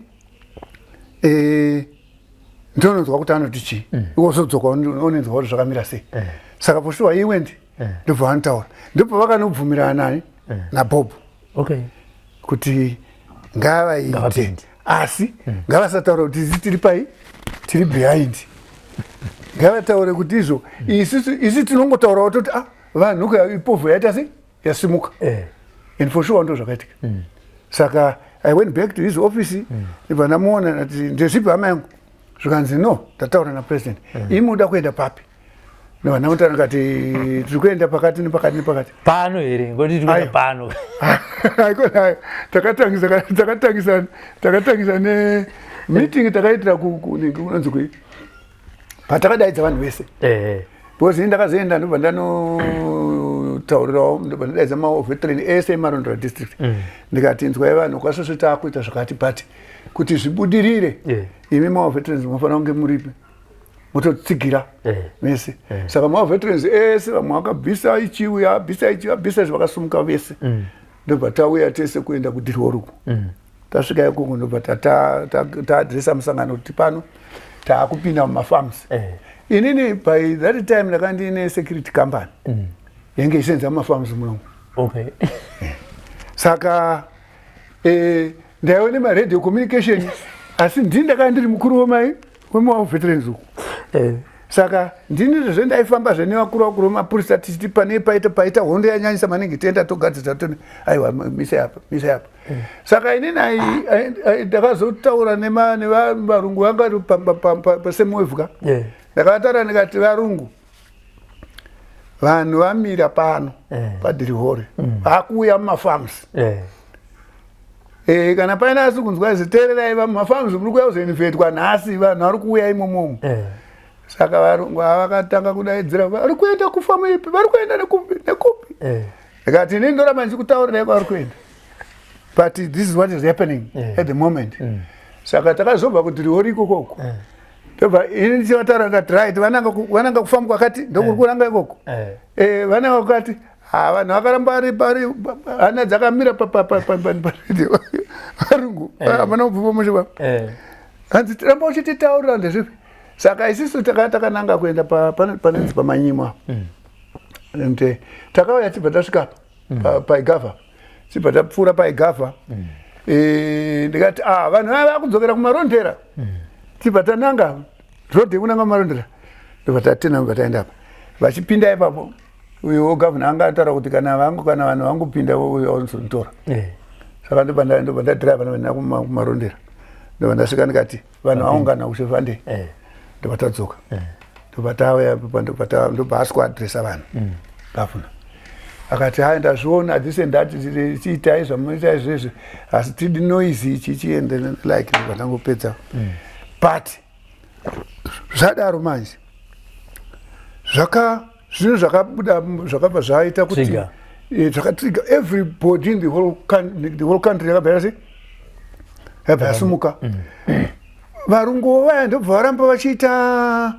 [SPEAKER 1] ndononzwa kuti anoti chii, iwozodzoka onenzwa kuti zvakamira sei. Saka for sure he went, ndobva vanotaura, ndobva vakanobvumirana nani, naBob, kuti ngavaite.
[SPEAKER 2] Ngavapinde.
[SPEAKER 1] Asi ngavasataura kuti isi tiri pai, tiri behind. Ngavataure kuti izvo isusu, isi tinongotaurawo toti, ah, vanhu ka, ipovho yaita sei, yasimuka. And for sure ndo zvakaitika. Saka I went back to his office, ndibva ndamuona, ndati, "Ndezvipi, hama yangu?" Zvikanzi, "No, ndataura napresident. Imi muda kuenda papi?" Ndibva ndamutaura ndikati, "Tiri kuenda pakati nepakati nepakati."
[SPEAKER 2] Pano here? Ngoti tiri kuenda
[SPEAKER 1] Ayo.
[SPEAKER 2] pano.
[SPEAKER 1] Aikona, takatangisa nemeeting takaitira kunonzi kui, patakadaidza vanhu vese, because ini ndakazoenda, ndobva ndanotaurirawo, ndobva ndadaidza maveteran ese eMarondera District. Ndikati, "Nzwai vanhu, kwasvosvo taakuita zvakati, but kuti zvibudirire, imi maveterans munofanira kunge muripi, mototsigira mese." Saka maveterans ese, vamwe vakabvisa ichiuya, abvisa ichi, abvisa izvi, vakasumuka vese. Ndobva tauya tese kuenda kuDhirihori. Tasvika ikoko, ndobva taadhiresa musangano kuti pano taakupinda mumafarms. Inini by that time ndakanga ndiine security company yange ichisenza mumafarms munomu. Saka ndaiva nemaradio communication, asi ndini ndakanga ndiri mukuru wemai wemavaveterans uku. Saka ndini zve ndaifamba zve nevakuru vakuru vemapurisa, tichiti pane paita hondo yanyanyisa maningi, tienda togadzirisa, tone, aiwa, mise apa, mise apa. Saka inini ndakazotaura nevarungu vanga vari pasemwevhuka. Ndakataura ndikati, "Varungu, vanhu vamira pano paDhirihori, vakuuya mumafarms. Kana paine asi kunzwa izvi, teererai, mumafarms muri kuuya kuzoinvadwa nhasi, vanhu vari kuuya imomomo." Saka varungu ava vakatanga kudaidzira, "Vari kuenda kufamu ipi? Vari kuenda nekupi nekupi?" Ndikati, "Inini ndoramba ndichikutaurirai kwavari kuenda, but this is what is happening at the moment." Saka takazobva kuDhirihori ikokoko, ndobva ini ndichivataura ndikati, "Right, vananga kufamu kwakati, ndokuri kunanga ikoko." Vananga kwakati. Ha, vanhu vakaramba vari pari, hana dzakamira paredio. Varungu havana kubvuma mushe. Hanzi, "Ramba uchititaurira ndezvipi." Saka isisu takananga kuenda panonzi paManyimo. And takauya, tibva tasvika paigavha, tibva tapfuura paigavha. Ndikati, "Ah, vanhu vaya vakudzokera kuMarondera." Tibva tananga rodhi yekunanga kuMarondera, ndobva tatena, ndobva taenda apa. Vachipinda ipapo, uyo gavhuna anga ataura kuti kana vanhu vangupinda, uyo anozonditora. Saka ndobva ndadhiraivha, ndobva kuMarondera, ndobva ndasvika, ndikati vanhu vaungana kuchevande. Ndobva tadzoka, ndobva tauya, ndobva asikuadhiresa vanhu. Gavhuna akati, "Hai, ndazviona, this and that, chiitai zvamunoita izvezvi, asi tidi noise ichi chiende like." Ndobva ndangopedza. But zvadaro manje, zvaka zvinhu zvakabuda, zvakabva zvaita kuti
[SPEAKER 2] Trigger.
[SPEAKER 1] Zvakatrigger everybody in the whole country. Yakabva yasi, yabva yasimuka. Varungu vaya ndobva varamba vachiita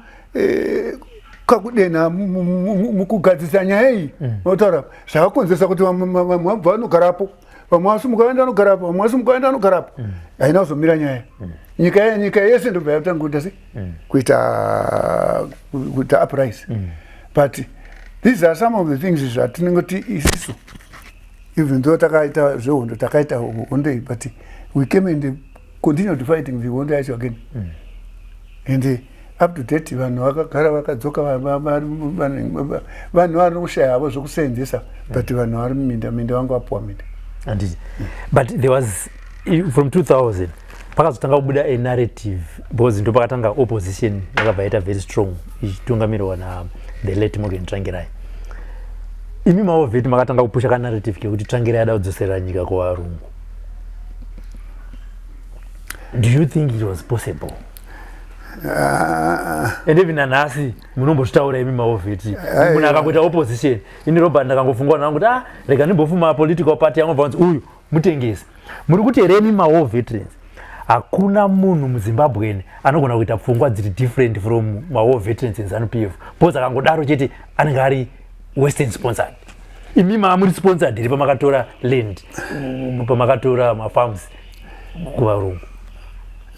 [SPEAKER 1] kakudenha mukugadzirisa nyaya iyi. Unotaura zvakakonzeresa kuti vamwe vabva vanogarapo, vamwe vasimuka vaenda vanogarapo, vamwe vasimuka vaenda vanogarapo. Haina kuzomira nyaya. Nyika yese ndobva yatanga kuita se kuita uprise. But these are some of the things zvatinongoti isisu, even though takaita zvehondo, takaita hondo iyi, but we came and continued fighting the hondo yacho again. And up to date vanhu vakagara vakadzoka, vanhu vari kushaya havo zvokuseenzesa, but vanhu vari muminda, minda vanga vapuwa minda.
[SPEAKER 2] Handiti, but there was from 2000 pakazotanga kubuda a narrative, because ndo pakatanga opposition yakabva yaita very strong, ichitungamirwa na the late Morgan Tsvangirai. Imi mawar vet makatanga kupusha kanarrative kekuti Tsvangirai ada kudzoserera nyika kuvarungu. Do you think it was possible? And even nanhasi munombozvitaura imi mawar vet, munhu akangoita opposition, ini Robert ndakangofunga nangu kuti, ah, rega ndimbofuma political party yangu, bva kunzi uyu mutengesi. Muri kuti here imi mawar veterans, hakuna munhu muZimbabweni anogona kuita pfungwa dziri different from mawar veterans in ZANU PF, because akangodaro chete anenge ari western sponsored? Imi maa muri sponsored here pamakatora land, pamakatora mafarms kuvarungu?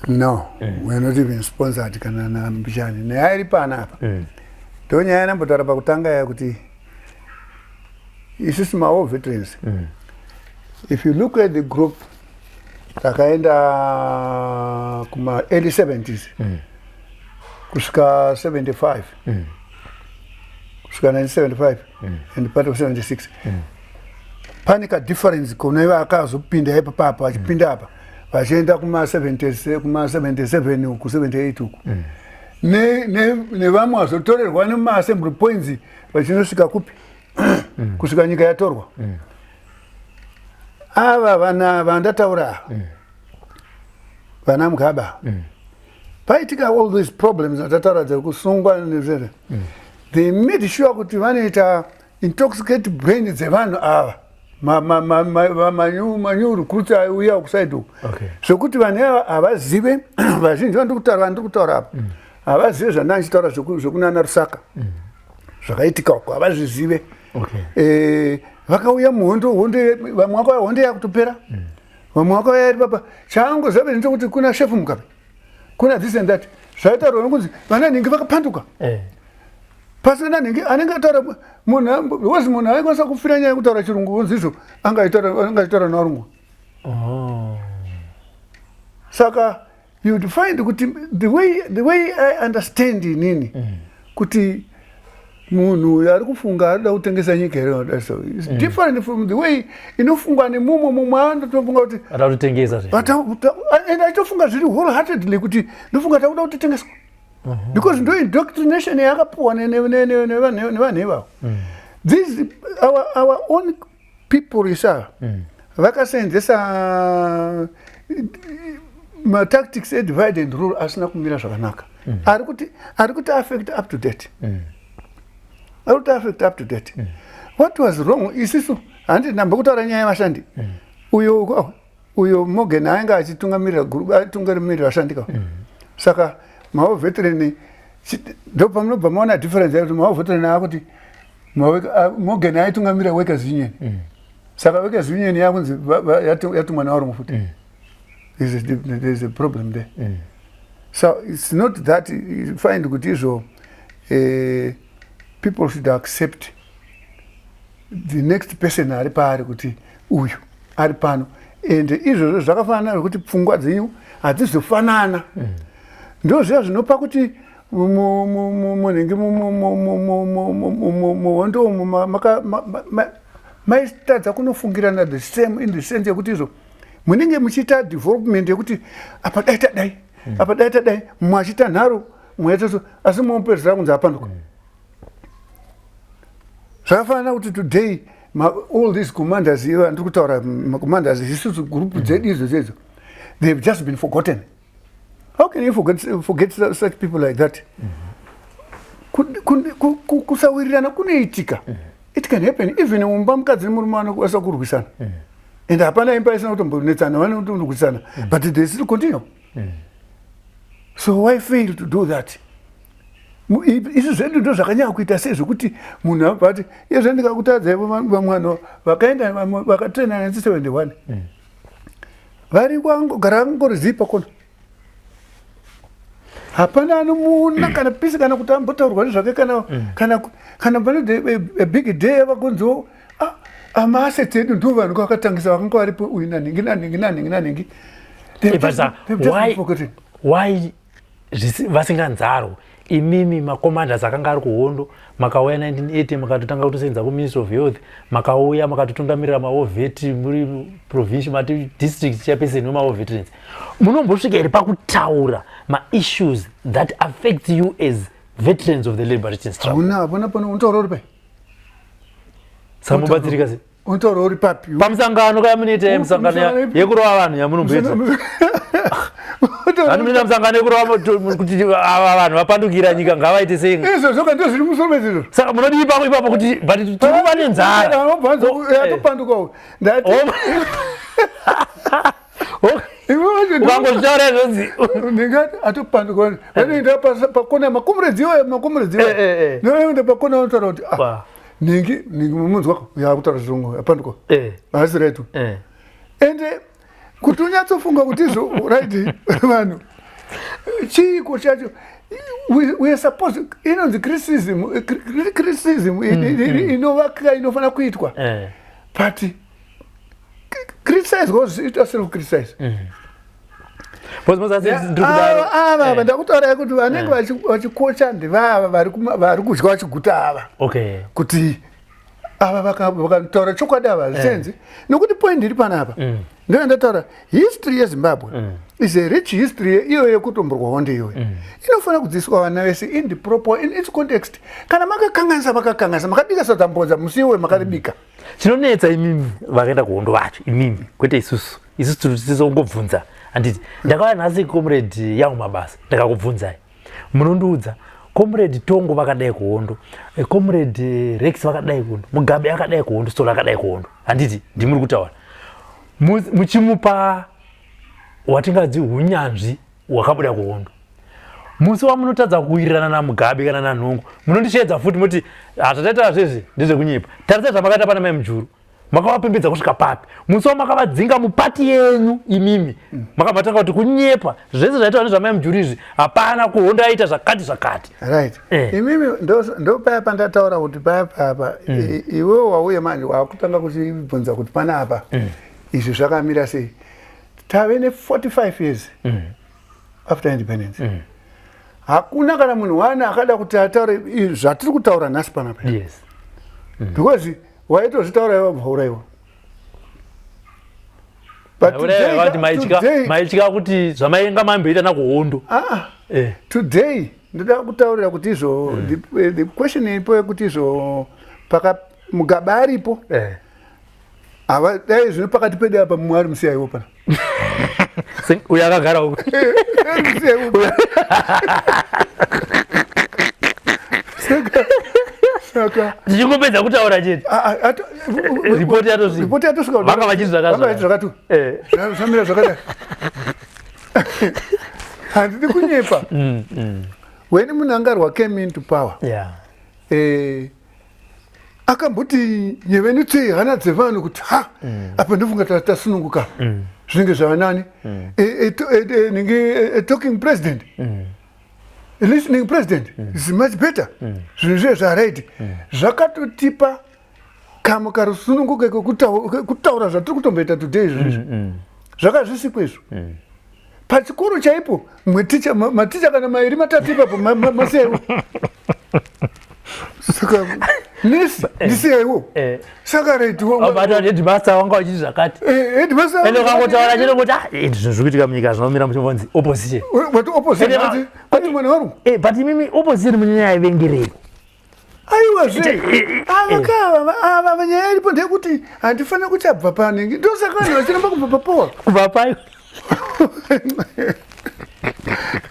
[SPEAKER 1] No, we are not even sponsored kana nambichani. Nyaya iri panapa, ndo nyaya yandambotaura pakutanga yakuti isusu mawar veterans, if you look at the group Takaenda kuma early 70s kusvika 75, kusvika 1975 and part of 76. Pane kadifference kune vakazopinda ipapapa, vachipinda apa vachienda kuma 70, kuma 77 uku, 78 uku, nevamwe vazotorerwa nemaassembly points vachinosvika kupi, kusvika nyika yatorwa. Ava vana vandataura ava, vana Mugaba, paitika all these problems atataura dzekusungwa nezvere, they made sure kuti vanoita intoxicate brain dzevanhu ava, manew recruits aiuya kuside uku, zvokuti vanhu ava havazive. Vazhinji vandiri kutaura apa havazive zvandanga ndichitaura zvekunana Rusaka, zvakaitika uko havazvizive. Vakauya muhondo, hondo, vamwe vakauya hondo yakutopera, vamwe vakauya iri papa. Chaangoziva ndechekuti kuna shefu Mugabe, kuna this and that. Zvaitaurwa nokunzi vana nhingi vakapanduka, pasina nhingi anenge ataura munhu, because munhu aikwanisa kufira nyaya yekutaura Chirungu, onzi izvo angaitaura navarungu. Saka you'd find kuti the way I understand inini kuti munhu uyu ari kufunga arida kutengesa nyika here, so it's different from the way inofungwa nemumwe. Mumwe anotofunga kuti
[SPEAKER 2] ada kutotengesa zve.
[SPEAKER 1] And achitofunga zviri wholeheartedly kuti ndofunga takuda kutotengeswa, because ndo indoctrination yakapuwa nevanhu ivavo. These our own people isa vakasenzesa matactics edivide and rule asina kumira zvakanaka, ari kuti affect up to date, ari kuti affect up to date. What was wrong, isisu handi ndamba kutaura nyaya yevashandi, uyo Morgan ainge achitungamirira achitungamirira vashandi ka. Saka mawar veteran, ndo pamunobva maona difference yekuti mawar veteran akuti Morgan aitungamirira workers union. Saka workers union yakunzi yatumwa navarungu futi. There's a problem there. So it's not that you find kuti izvo people should accept the next person ari paari, kuti uyu ari pano. And izvozvo zvakafanana nekuti pfungwa dzenyu hadzizofanana. Ndo zviya zvinopa kuti munhingi muhondo umu maitadza kunofungirana the same, in the sense yekuti izvo munenge muchiita development yekuti apa dai tadai, apa dai tadai, mumwe achiita nharo, mumwe achiita so, asi mumwe mupedzisira kunzi apanduka. Zvakafanana kuti today all these commanders iva ndiri kutaura, macommanders isusu, group dzedu idzo dzedzo, they've just been forgotten. How can you forget such people like that? Kusawirirana kunoitika. It can happen even mumba, mukadzi nemurume vanokwanisa kurwisana, and hapana imba isina kutombonetsana, vanotomborwisana, but they still continue. So why fail to do that? Isu zvedu ndo zvakanyanya kuita sei zvekuti munhu abva ati iyezve ndikakutadzai. Vamwe vanhu vakaenda, vamwe vakatraina 1971 vari kwangogara angori pakona, hapana anomuona kana pisi kana kuti ambotaurwa nezvake, kana pane a big day yavakonziwo amaassets edu, ndo vanhu vakatangisa vakanga varipo, uyu nanhingi nanhingi nanhingi nanhingi.
[SPEAKER 2] They've But sir,
[SPEAKER 1] they've just
[SPEAKER 2] why
[SPEAKER 1] been forgotten.
[SPEAKER 2] Why vasinganzarwo? Imimi macommanders akanga ari kuhondo, makauya 1980, makatotanga kutosenza kuMinistry of Health, makauya makatotungamirira mawar vet muri provincial, mati district chairperson wemawar veterans, munombosvika here pakutaura maissues that affect you as veterans of the liberation struggle?
[SPEAKER 1] Hauna, hapana pano unotaura uri pai.
[SPEAKER 2] Saka mubatsirika sei?
[SPEAKER 1] Unotaura uri papi?
[SPEAKER 2] Pamusangano kaya munoita misangano
[SPEAKER 1] Musangano ipi?
[SPEAKER 2] Yekurova vanhu yamunomboita. Vanhu munoita musangano yekurova kuti ava vanhu vapandukira nyika ngavaite sei.
[SPEAKER 1] Izvozvo ka ndo zviri musoro mezvizvo.
[SPEAKER 2] Saka munodii ipapo ipapo kuti but tiri nenzara?
[SPEAKER 1] Yatopandukawo ndati.
[SPEAKER 2] Ukangozvitaura izvonzi
[SPEAKER 1] Ndingati atopanduka, vanoenda pakona makomrades iwayo, makomrades iwayo noenda pakona, vanotaura kuti ah, ningi ningi mumunzwa yakutaura Chirungu, apanduka, haasi right. Ende kuti unyatsofunga kuti izvo right, vanhu chiiko chacho? We are supposed, inonzi criticism, criticism inovaka, inofanira kuitwa, but Criticize, ita self criticize. Ava ndakutaurai kuti vanenge vachikocha ndevava vari kudya vachiguta ava, kuti ava vakataura chokwadi ava hazvisenzi, nekuti point iri panapa ndoya ndataura, history yeZimbabwe is a rich history. Iyo yekutomborwa hondo iyoyo inofanira kudzidziswa vana vese in the proper, in its context. Kana makakanganisa, makakanganisa. Makabika sadza mbodza musi iwoyo, makaribika.
[SPEAKER 2] Chinonetsa, imimi vakaenda kuhondo vacho, imimi, kwete isusu. Isusu tisongobvunza, handiti? Ndakauya nhasi, comrade yangu Mabasa, ndakakubvunzai, munondiudza Comrade Tongo vakadai kuhondo, Comrade Rex vakadai kuhondo, Mugabe akadai kuhondo, Solo akadai kuhondo, handiti? Ndimuri kutaura muchimupa watingadzi unyanzvi hwakabuda kuhondo. Musi wamunotadza kuwirirana naMugabe kana naNhongo, munondisheedza futi, moti hazvataita zvezvi ndezvekunyepa. Tarisai zvamakaita pana Mai Mujuru, makavapembedza kusvika papi. Musi wamakavadzinga mupati yenyu imimi, makabva kuti kunyepa zvese zvaitwa nezvaMai Mujuru izvi, hapana kuhondo aita zvakati zvakati.
[SPEAKER 1] Right. Imimi ndo paya pandataura kuti paya papa iwewo wauye manje wakutanga kuchibvunza kuti panapa izvi zvakamira sei. Tave ne45 years after independence, hakuna kana munhu wane akada kuti ataure zvatiri kutaura nhasi panapa, because waitozvitaura iwe wabva uraiwa.
[SPEAKER 2] Maitya kuti zvamainga mamboita nakuhondo.
[SPEAKER 1] Ah, today ndoda kutaurira kuti izvo the question iripo yekuti izvo paka Mugabe aripo, ava dai zvino pakati pedu apa mumwe ari musiyaiwo pana.
[SPEAKER 2] Uyo akagara uko.
[SPEAKER 1] Ari musiyaiwo. Saka
[SPEAKER 2] tichingopedza kutaura chete, ripoti yatosvika.
[SPEAKER 1] Ripoti yatosvika.
[SPEAKER 2] Vanga vachiti
[SPEAKER 1] zvakazvo. Vanga vachiti zvakati zvamira zvakadai. Handidi kunyepa. When Mnangagwa came into power, akamboti nyevenutsei hana dzevanhu kuti ha, apa ndofunga tasununguka, zvinenge zvava nani. Ninge a talking president, a listening president is much better. Zvinhu zviye zvaraiti zvakatotipa kamwe karusununguke kekutaura zvatiri kutomboita today. Izvo izvo zvakazvisikwa izvo pachikoro chaipo, mweticha, maticha kana mairi matatu ipapo masiyaiwo. Saka nesi ndisiyaiwo. Saka right.
[SPEAKER 2] But headmaster wanga vachiti zvakati.
[SPEAKER 1] Headmaster.
[SPEAKER 2] Ende ukangotaura chete kuti ah, zvinhu zviri kuitika munyika zvinomira muchimbonzi opposition.
[SPEAKER 1] Wati opposition, ati mwana wangu.
[SPEAKER 2] But imimi opposition munyanya yaivengerei?
[SPEAKER 1] Aiwa zve, ava kava ava, nyaya iripo ndeyekuti handifaniri kuti abva panenge. Ndosaka vanhu vachiramba kubva papowa.
[SPEAKER 2] Kubva payo.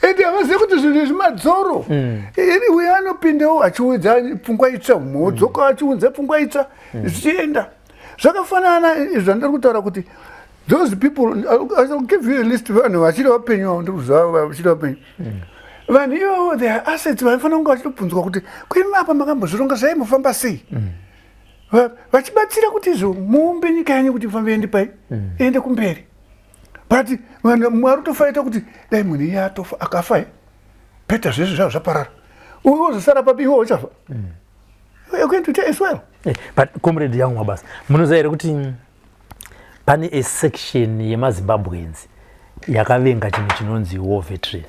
[SPEAKER 1] Ende havazivi kuti zvinhu izvi madzoro. Uyo anopindawo achiunza pfungwa itsva, umwe wodzoka achiunza pfungwa itsva, zvichienda. Zvakafanana zvandiri kutaura kuti those people, I will give you a list, vanhu vachiri vapenyu avo ndiri kuziva vachiri vapenyu. Vanhu ivavo, their assets, vaifanira kunge vachitobvunzwa kuti kuimi apa makambozvironga, zvaimbofamba sei, vachibatsira kuti izvo muumbe nyika yenyu kuti ifambe iende pai, iende kumberi. But vanhu Mwari utofaita kuti dai munhu iye atofa, akafa better, zvese zvavo zvaparara, uwe wozosara papi? Iwe uchafa. You are going to die as well.
[SPEAKER 2] But comrade yangu Mabasa, munoziva here kuti pane a section yemaZimbabweans yakavenga chinhu chinonzi war veteran?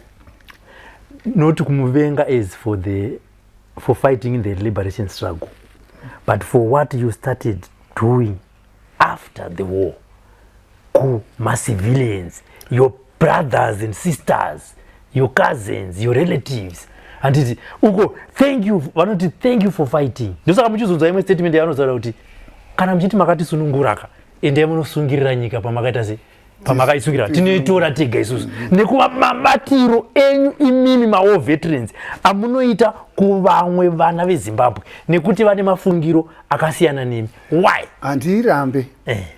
[SPEAKER 2] Not kumuvenga as for fighting in the liberation struggle, but for what you started doing after the war kumacivilians, your brothers and sisters, your cousins, your relatives, handiti? Uko thank you, vanoti thank you for fighting. Ndosaka muchizonzwa imwe statement yavanotaura kuti kana muchiti makatisununguraka, endai munosungirira nyika pamakaita sei, pamakaisungira, tinoitora tega isusu, nekuva mabatiro enyu imimi mawar veterans amunoita kuvamwe vana veZimbabwe nekuti vane mafungiro akasiyana nemi. Why?
[SPEAKER 1] Handiirambe.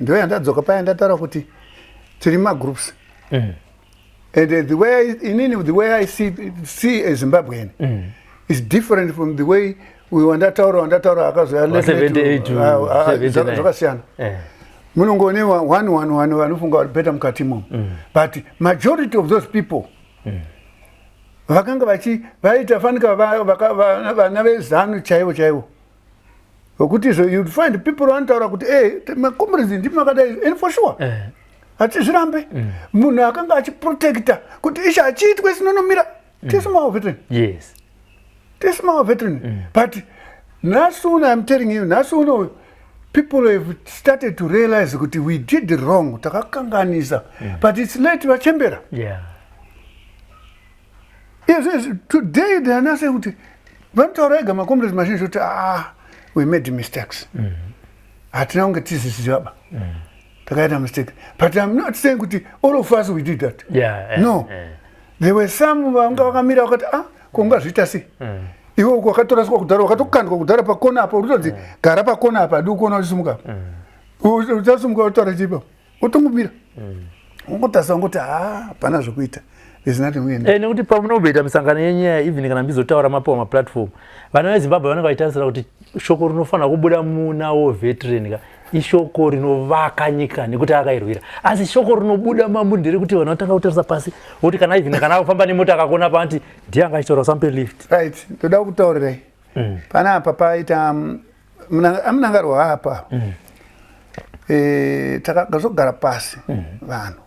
[SPEAKER 1] Ndo yandadzoka paya ndataura kuti tiri magroups. And the way inini, the way I see a Zimbabwean is different from the way wandataura akazoya.
[SPEAKER 2] 78 to 79.
[SPEAKER 1] Zvakasiyana. Munongone one one one vanofunga vari better mukati imomo, but majority of those people vakanga vachi vaita fanika vana veZANU chaivo chaivo. Wekuti izvo you'd find people vanotaura kuti e macomrades ndimi makadai, and for sure hatizvirambe. Munhu akanga achiprotecta kuti ichi hachiitwe sinonomira tese mawar veteran. Tese mawar veteran. But nhasi uno, I'm telling you, nhasi uno people have started to realize kuti we did wrong, takakanganisa, but it's late, vachembera. Yes, today they are not saying kuti vanotaura ega macomrades mazhinji kuti, "Ah, we made mistakes. Hatina kunge tiziziva ba, takaita mistake." But I'm not saying kuti all of us, we did that. No. There were some vanga vakamira vakati, "Ah, ko ungazviita sei iwe uko wakatoraswa kudhara, wakatokandwa kudhara pakona apa, uritonzi gara pakona apa, hadi kuona uchisimuka apa. Uchasimuka utaura chipa?" Utongomira ungotarisa ungoti, "Ha, hapana zvokuita, there's nothing we can do."
[SPEAKER 2] Nekuti pamunomboita misangano yenyaya, even kana mbizotaura mapiwa maplatform, vana veZimbabwe vanenge vachitarisira kuti shoko rinofanira kubuda muna war veteran ka ishoko rinovaka nyika nekuti akairwira, asi shoko rinobuda mamuri nderekuti vanhu vatanga kutarisa pasi, vokuti kana even kana akufamba nemota akakona panti ndiye anga achitaura sampe lift.
[SPEAKER 1] Right, ndoda kutaurirai panapa paita amunangarwa apa. Takazogara pasi vanhu,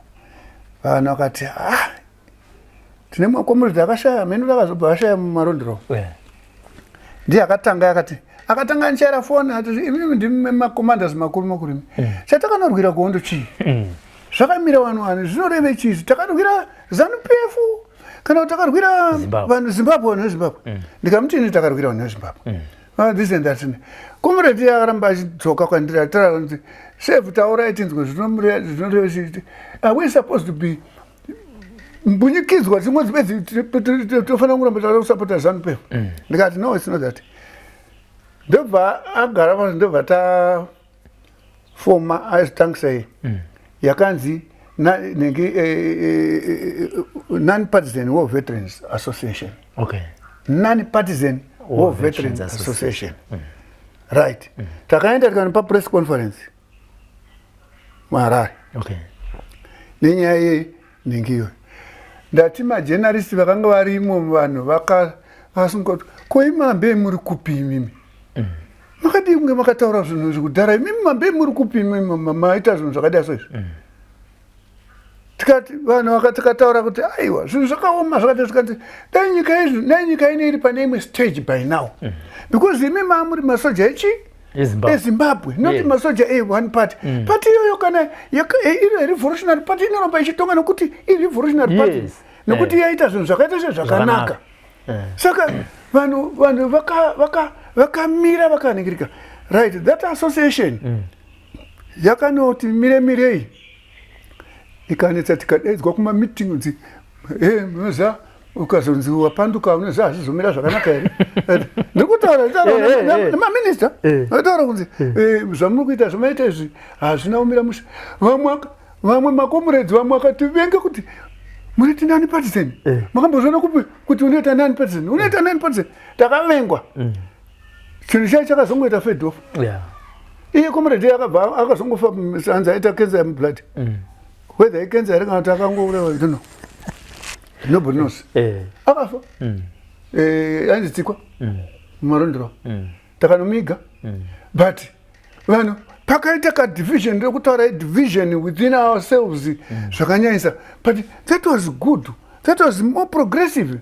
[SPEAKER 1] vanhu vakati, "Ah, tine macomrade akashaya mheno, takazobva ashaya mumarondero." Ndiye akatanga, akati akatanga andichaira foni ati, "Imimi ndimi macommanders makuru makuru imi, chatakanorwira kuhondo chii? Zvakamira vanhu vani zvinoreve chii? Takarwira ZANU PF kana kuti takarwira
[SPEAKER 2] Zimbabwe.
[SPEAKER 1] vanhu Zimbabwe, vanhu veZimbabwe?" Ndikamuti, "Ini takarwira vanhu veZimbabwe." Ah, this and that. Comrade akaramba achidzoka kwandiri ataura kuti, "Save, taurai tinzwe zvinoreve chii. Are we supposed to be mbunyikidzwa dzimwe dzimedzi tofanira kuramba taada kusapota ZANU PF?" Ndikati, "No, it's not that." Ndobva agara pasi, ndobva tafoma aizitangisa yakanzi nenge Non-Partisan War Veterans Association. Non-Partisan War
[SPEAKER 2] War
[SPEAKER 1] Veterans
[SPEAKER 2] Veterans
[SPEAKER 1] Association, right. Takaenda tikanopa press conference muHarare nenyaya yenhingi iyoyo. Ndati majournalist vakanga varimo, vanhu vakasunga kuti, "Ko imambe muri kupi imimi? Makadii kunge makataura zvinhu izvi kudhara? Imimi mambe muri kupi imimi maita zvinhu zvakadai so izvi?" Tikati vanhu tikataura kuti aiwa, zvinhu zvakaoma zvakati. Zvikati dai nyika izvi, dai nyika ine iri pane imwe stage by now, because imi maamuri masoja echi
[SPEAKER 2] eZimbabwe.
[SPEAKER 1] eZimbabwe, not masoja e-one party. Party iyoyo kana iri revolutionary party inoramba ichitonga nekuti irevolutionary party, nekuti yaita zvinhu zvakaita sezvakanaka.
[SPEAKER 2] Zvakanaka.
[SPEAKER 1] Saka vanhu vakamira vakaningirika. Right, that association yakanoti mire mirei ikanetsa, tikadaidzwa kumameeting kunzi e munoziva ukazonzi wapanduka, unoziva hazvizomira zvakanaka here? Ndiri kutaura nemaminista ataura kunzi zvamuri kuita, zvamaita izvi hazvina kumira mushe. Vamwe macomrades vamwe akativenga kuti munoti non partisan. Makambozviona kupi kuti unoita non partisan, unoita non partisan? Takavengwa. Chinhu chai chakazongoita fade off. Iye comrade akabva akazongofa, hanzi aita cancer yemublood. Whether icancer here kana kuti akangourawa, I don't know, nobody knows. Akafa. Ainzi Tsikwa mumarondero. Takanomiga, but vanhu pakaita kadivision, ndekutaura division within ourselves zvakanyanyisa, but that was good, that was more progressive.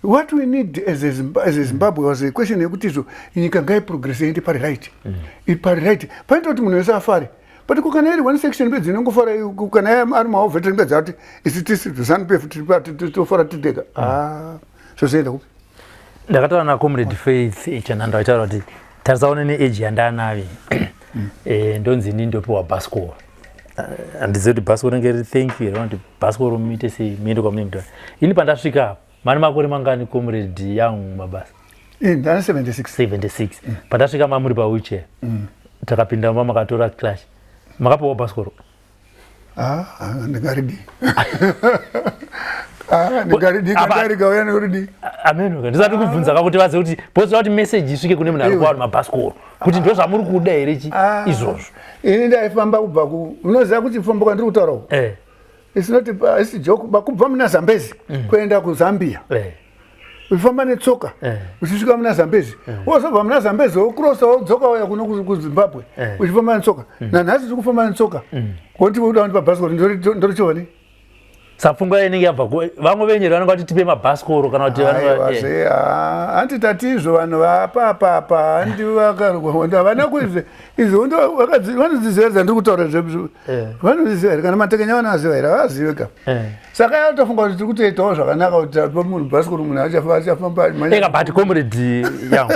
[SPEAKER 1] What we need as a Zimbabwe was a question yekuti izvo nyika ngaiprogress, iende pari right, iri pari right panoita kuti munhu wese afare. But kukana iri one section bedzi inongofara, kana ari mawar veteran bedzi ati isi tisi ZANU PF tofara titega, ah, zvozoenda kupi?
[SPEAKER 2] Ndakataura nacomrade Faith Chananda vachitaura kuti tarisaone neage yandanavi, ndonzi ini ndopiwa bhasikoro. Handizivi kuti bhasikoro ringe riri thank you here kana kuti bhasikoro muite sei muende kwamunenge muita. Ini pandasvika apa mane makore mangani, Comrade Young Mabasa?
[SPEAKER 1] Ndane 76.
[SPEAKER 2] 76. Pandasvika mamuri pawheelchair, takapinda mumba makatora clutch, makapiwa bhasikoro.
[SPEAKER 1] Ah, ndingaridii? Ah, ndingaridii? Kandarikauya nekuridii?
[SPEAKER 2] Ameno, ndisati kubvunza kakuti vazive kuti bosa kuti message isvike kune munhu ari kuwana mabhasikoro kuti ndo zvamuri kuda here chi izvozvo.
[SPEAKER 1] Ini ndaifamba kubva ku, unoziva kuti kufamba kwandiri kutaura uku, it's not, it's joke, kubva muna Zambezi kuenda kuZambia. Uchifamba netsoka uchisvika muna Zambezi, wozobva muna Zambezi, wokrosa, wodzoka, wauya kuno kuZimbabwe uchifamba netsoka. Nanhasi tiri kufamba netsoka. Koti uda kundipa bhasikoro, ndorichova nei?
[SPEAKER 2] Sapfungwa inenge yabva vamwe venyeri vanenge vati tipe mabhasikoro kana kuti
[SPEAKER 1] Aiwa, hanti tatizvo vanhu vapapapa, handi vakarwa, havana kuizve izvi hondo vanodziziva dzandiri kutaura, vanozviziva here? Kana matekenya vanoaziva here? Havazive ka. Saka yatofunga kuti tiri kutoitawo zvakanaka kuti tapa munhu bhasikoro, munhu achafamba.
[SPEAKER 2] Eka, but comrade yangu,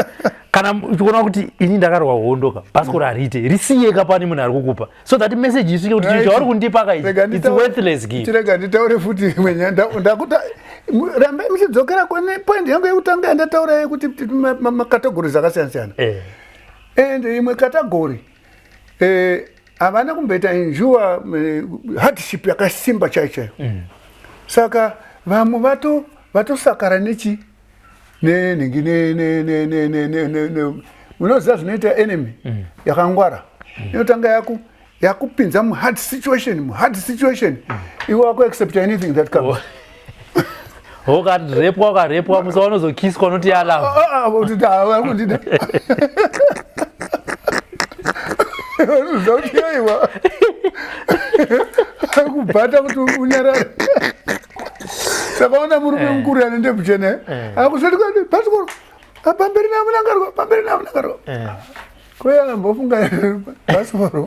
[SPEAKER 2] kana uchiona kuti ini ndakarwa hondo ka, bhasikoro hariite, risiyeka pane munhu ari kukupa, so that message isvike kuti chinhu chauri kundipa ka, it's worthless gift.
[SPEAKER 1] Chirega nditaure futi imwe nyaya. Ndakuta rambai muchidzokera kune point yangu yekutanga yandataura, yekuti macategories akasiyana siyana. And imwe category, havana kumboita endure hardship yakasimba chaiyo chaiyo. Saka vamwe vatosakara nechi nenhingi munoziva zvinoita enemy yakangwara, inotanga yakupinza muhard situation, muhard situation, iwe wakuaccept anything that comes.
[SPEAKER 2] Ukarepwa, ukarepwa, musi waunozokiswa unoti yalove.
[SPEAKER 1] Kuti kundida unoziva kuti aiwa, akubhata kuti unyarare. Saka ona murume mukuru ane ndebvu chena akusati bhasikoro, pamberi naMnangagwa, pamberi naMnangagwa. Koyambofunga bhasikoro,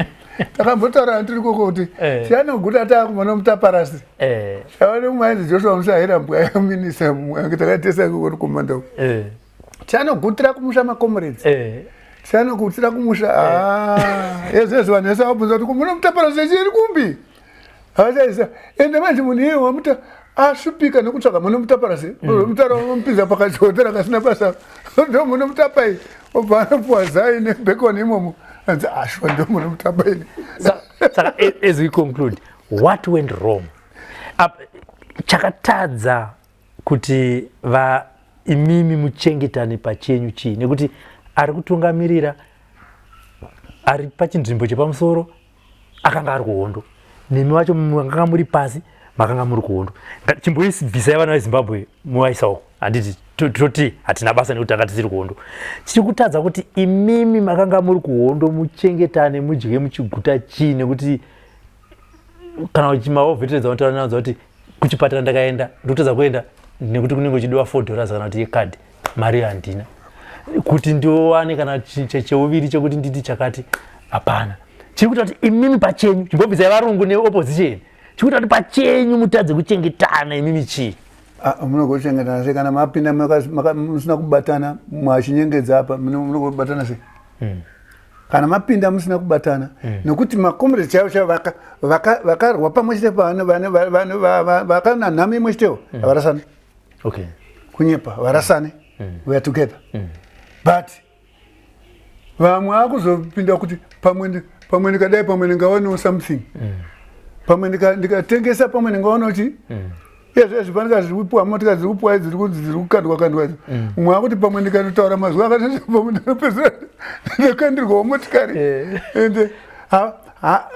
[SPEAKER 1] takambotaura tiri koko kuti tiyanoguta taakumona mutaparasi. Tava nemumwe Joshua Musahirambwa, minista takaitesa kuri komanda, tianogutira kumusha macomrades, tianogutira kumusha ezvezvo. Vanhu vese vabvunza kuti muno mutaparasi iri kumbi, havachaisa. Ende manje munhu iye wamuta asvipika nekutsvaga muno mutaparasi, mutara unomupinza pakachihotera kasina basa, ndo muno mutapai, obva anopuwa zai nebacon imomo, anzi ashwa, ndo muno mutapai.
[SPEAKER 2] Saka as we conclude, what went wrong? Chakatadza kuti va imimi muchengetane pachenyu chii? Nekuti ari kutungamirira ari pachinzvimbo chepamusoro akanga ari kuhondo, nemi wacho makanga muri pasi, makanga muri kuhondo. Chimboibvisai vana veZimbabwe muvaisa uko, handiti? Toti hatina basa nekuti tanga tisiri kuhondo. Chiri kutadza kuti imimi makanga muri kuhondo muchengetane, mudye muchiguta chii? Nekuti kana uchimawo veterans vanotaura nadzo kuti kuchipatara ndakaenda, ndikutadza kuenda nekuti kunenge uchidiwa $4 kana kuti yekadhi, mari handina kuti ndiwane kana cheuviri chekuti nditi chakati hapana. Chiri kuita kuti imimi pachenyu, chimbobvisai varungu neopposition, chiri kuita kuti pachenyu mutadze kuchengetana imimi chii?
[SPEAKER 1] Ah, munogochengetana sei kana mapinda musina kubatana? Mwachinyengedza apa, munogobatana sei kana mapinda musina kubatana? Nekuti macomrades chaivo chaivo vakarwa pamwe chete, vakana nhamo imwe chetewo, havarasani. Kunyepa, varasane? We are together, but vamwe akuzopinda kuti pamwe ndikadai, pamwe ndingawanawo something, pamwe ndikatengesa, pamwe ndingawana chi. Izvezvi panenge zviri motikari dziri kupuwa, dziri kunzi dziri kukandwa kandwa idzi. Mumwe akuti pamwe ndikatotaura mazuva akati, pamwe ndinopedzera ndakandirwawo motikari. Ende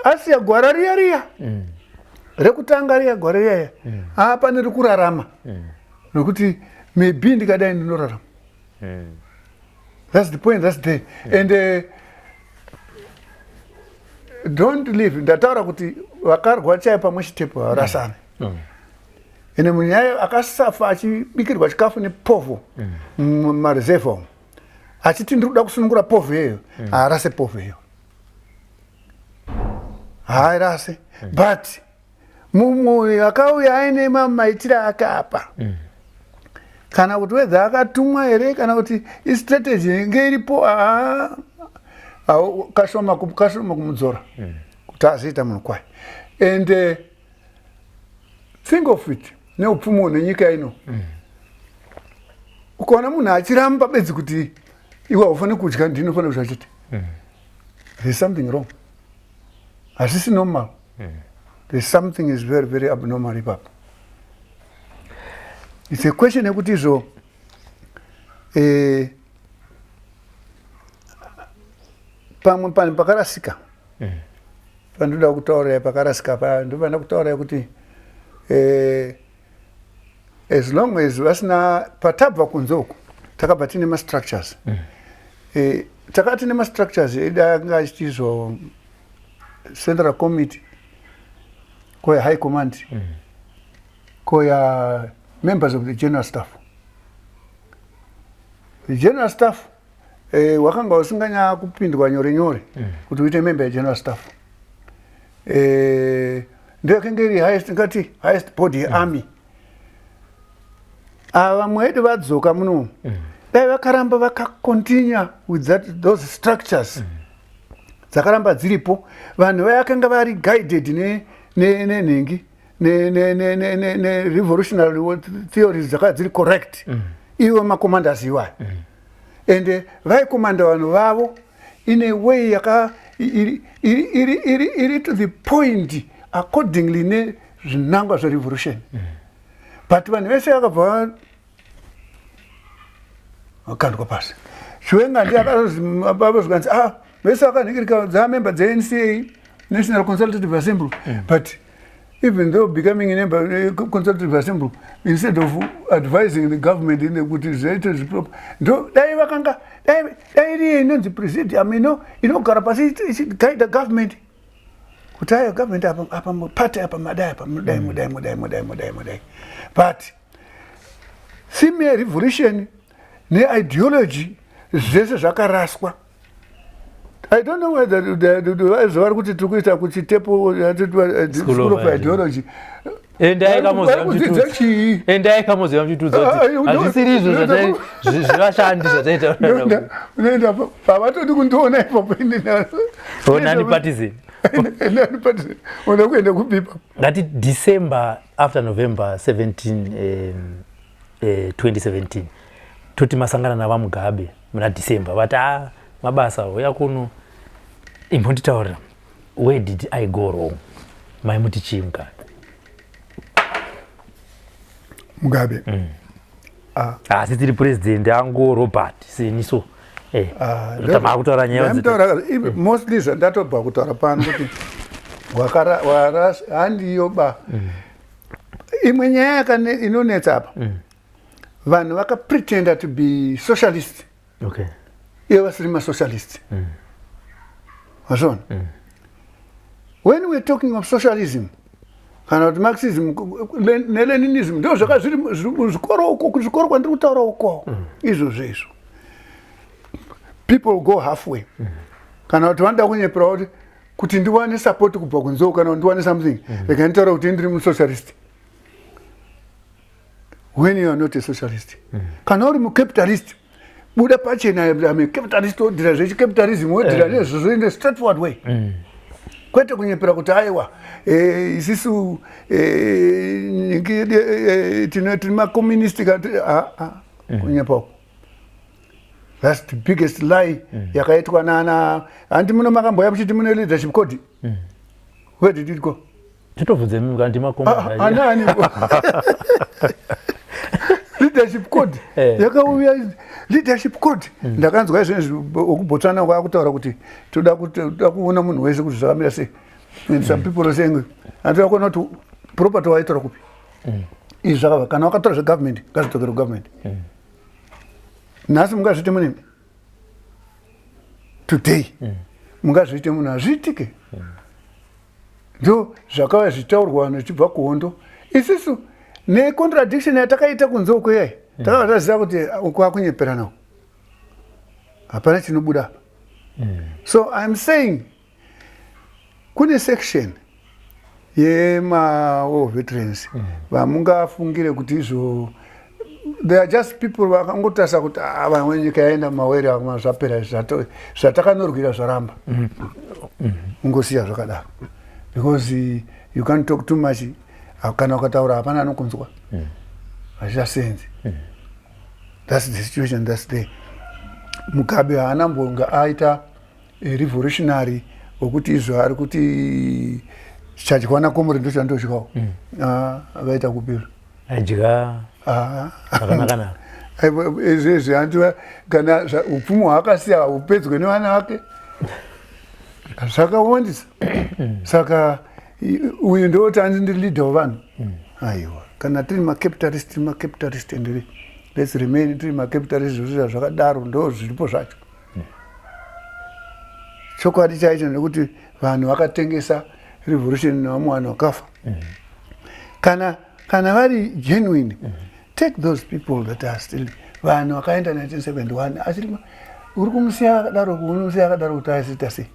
[SPEAKER 1] asiya gwara riya riya rekutanga, riya gwara riya riya, haapaniri kurarama nokuti maybe ndikadai ndinorarama. That's the point, that's the and don't leave. Ndataura kuti vakarwa chai pamwe chitepo havarasane. Ende munyaya akasafa achibikirwa chikafu nepovho mumareserve umu, achiti ndiri kuda kusunungura povho iyoyo, haarase povho iyoyo, haarase. But mumwe akauya aine maitiro ake apa, kana kuti wedza akatumwa here, kana kuti istrategy inge iripo, haa, kashoma kashoma kumudzora kuti azoita munhu kwaye. And think of it, neupfumi hune ino, ukaona munhu achiramba bedzi kuti iwe haufaniri kudya, ndinofanira kudya chete, there's something wrong, hazvisi normal. There's something is very very abnormal ipapo. It's a question yekuti izvo pamwe pane pakarasika. Pandoda kutaurira pakarasika pa, ndopanda kutaurira kuti As long as vasina patabva kunze uku, takabva tine mastructures. Takati tine mastructures edu anga achitizvo central committee, koya high command, koya members of the general staff. The general staff wakanga usinganya kupindwa nyore nyore kuti uite member yegeneral staff. Ndiyo yakanga iri highest, ngati highest body yearmy. Ava vamwe vedu vadzoka munomu, dai vakaramba vakacontinue with those structures dzakaramba dziripo, vanhu vayakanga vari guided nenhingi nerevolutionary theories dzakanga dziri correct, ivo macommanders iwayo, and vaikomanda vanhu vavo in a way yaka iri to the point, accordingly nezvinangwa zverevolution. But vanhu vese vakabva vakandwa pasi. Chiwenga ndiye akazozvikanzi, ah, vese vakanhingirika dzamember dzeNCA, National Consultative Assembly. But even though becoming a member consultative assembly, instead of advising the government in kuti zvaite zviproper, ndo dai vakanga dai iriyo inonzi presidium inogara pasi ichiguide government kuti ayo government, apa apa party, apa madai, apa mudai, mudai, mudai, mudai, mudai, mudai. But theme yerevolution neideology zvese zvakaraswa. I don't know whether vari kuti tiri kuita kuChitepo School of Ideology.
[SPEAKER 2] Endai.
[SPEAKER 1] Vari kudzidza chii?
[SPEAKER 2] Endai kamoziva muchitudza kuti hazvisiri izvo zvevashandi zvataita.
[SPEAKER 1] Unoenda pavatodi kundiona ipapo.
[SPEAKER 2] Nani partisan.
[SPEAKER 1] Nani partisan, unoda kuenda kupi ipapo?
[SPEAKER 2] Ngati December, after November 17 2017, toti masangana navaMugabe muna December, vati, "A mabasa, uya kuno, imbonditaurira, where did I go wrong?" Maimuti chii Mugabe?
[SPEAKER 1] Mugabe?
[SPEAKER 2] Ah. Asi tiri president angu Robert seni so.
[SPEAKER 1] Ah,
[SPEAKER 2] tama kutaura nyaya.
[SPEAKER 1] Ndaimutaura mostly zvandatobva kutaura pano kuti handiyo ba. Imwe nyaya inonetsa apa, vanhu vakapretenda to be socialist ivo vasiri masocialist. Wazviona, when we're talking of socialism kana kuti Marxism neLeninism, ndo zvaka zviri muzvikoro uko, kuzvikoro kwandiri kutaura uko. Izvozvo izvo people go halfway, kana kuti vanoda kunyepera kuti ndiwane support kubva kunze, kana kuti ndiwane something, rega nditaura kuti ndiri musocialist, when you are not a socialist. Kana uri mucapitalist, buda pachena, "I'm a capitalist," wodhira zvechicapitalism, wodhira nezvozvo in a straightforward way, kwete kunyepera kuti aiwa, isisu tine macommunist. Kunyepa uko, that's the biggest lie yakaitwa nana. Handi muno makamboya muchiti mune leadership code? Where did it go?
[SPEAKER 2] Titobvunze mimi kana ndimakoma.
[SPEAKER 1] Anani leadership code? Yakauya leadership code, ndakanzwa izvezvi wekuBotswana kwakutaura kuti toda kuona munhu wese kuti zvakamira sei, and some people are saying antoda kuona kuti property waitora kupi. Izvi zvakabva, kana wakatora zvegovernment, ngazvidzokere kugovernment. Nhasi mungazviite munemi today? Mungazviite munhu? Hazviitike. Ndo zvakauya zvichitaurwa vanhu zvichibva kuhondo. Isisu necontradiction yatakaita kunze uko iyai, takabva taziva kuti uko akunyeperana uko, hapana chinobuda apa. So I'm saying kune section yemawar veterans vamungafungire kuti izvo, they are just people vakangotarisa kuti, "Ah, vamwe nyika yaenda mumawere, amwe zvapera, zvatakanorwira zvaramba." Ungosiya zvakadaro because you can't talk too much. Ah, kana ukataura hapana anokunzwa, hazvichasenzi. That's the situation that's there. Mugabe haana mbonga aita revolutionary wekuti izvo ari kuti chadyiwa nakomuri ndo chandodyawo. Ah, vaita kupiro.
[SPEAKER 2] Aidya zvakanaka.
[SPEAKER 1] Izvezvi hanti kana upfumi hwaakasiya hupedzwe nevana vake, zvakawandisa. Saka uyu ndowoti hanzi ndiri leader wevanhu, aiwa. Kana Kana tiri macapitalist, tiri macapitalist, and let's remain tiri macapitalist. Zvozvira zvakadaro, ndo zviripo zvacho. Chokwadi chaicho nekuti vanhu vakatengesa revolution nevamwe vanhu vakafa. Kana vari genuine, take those people that are still, vanhu vakaenda 1971 achiri, uri kumusiya akadaro, unomusiya akadaro kuti aziita sei?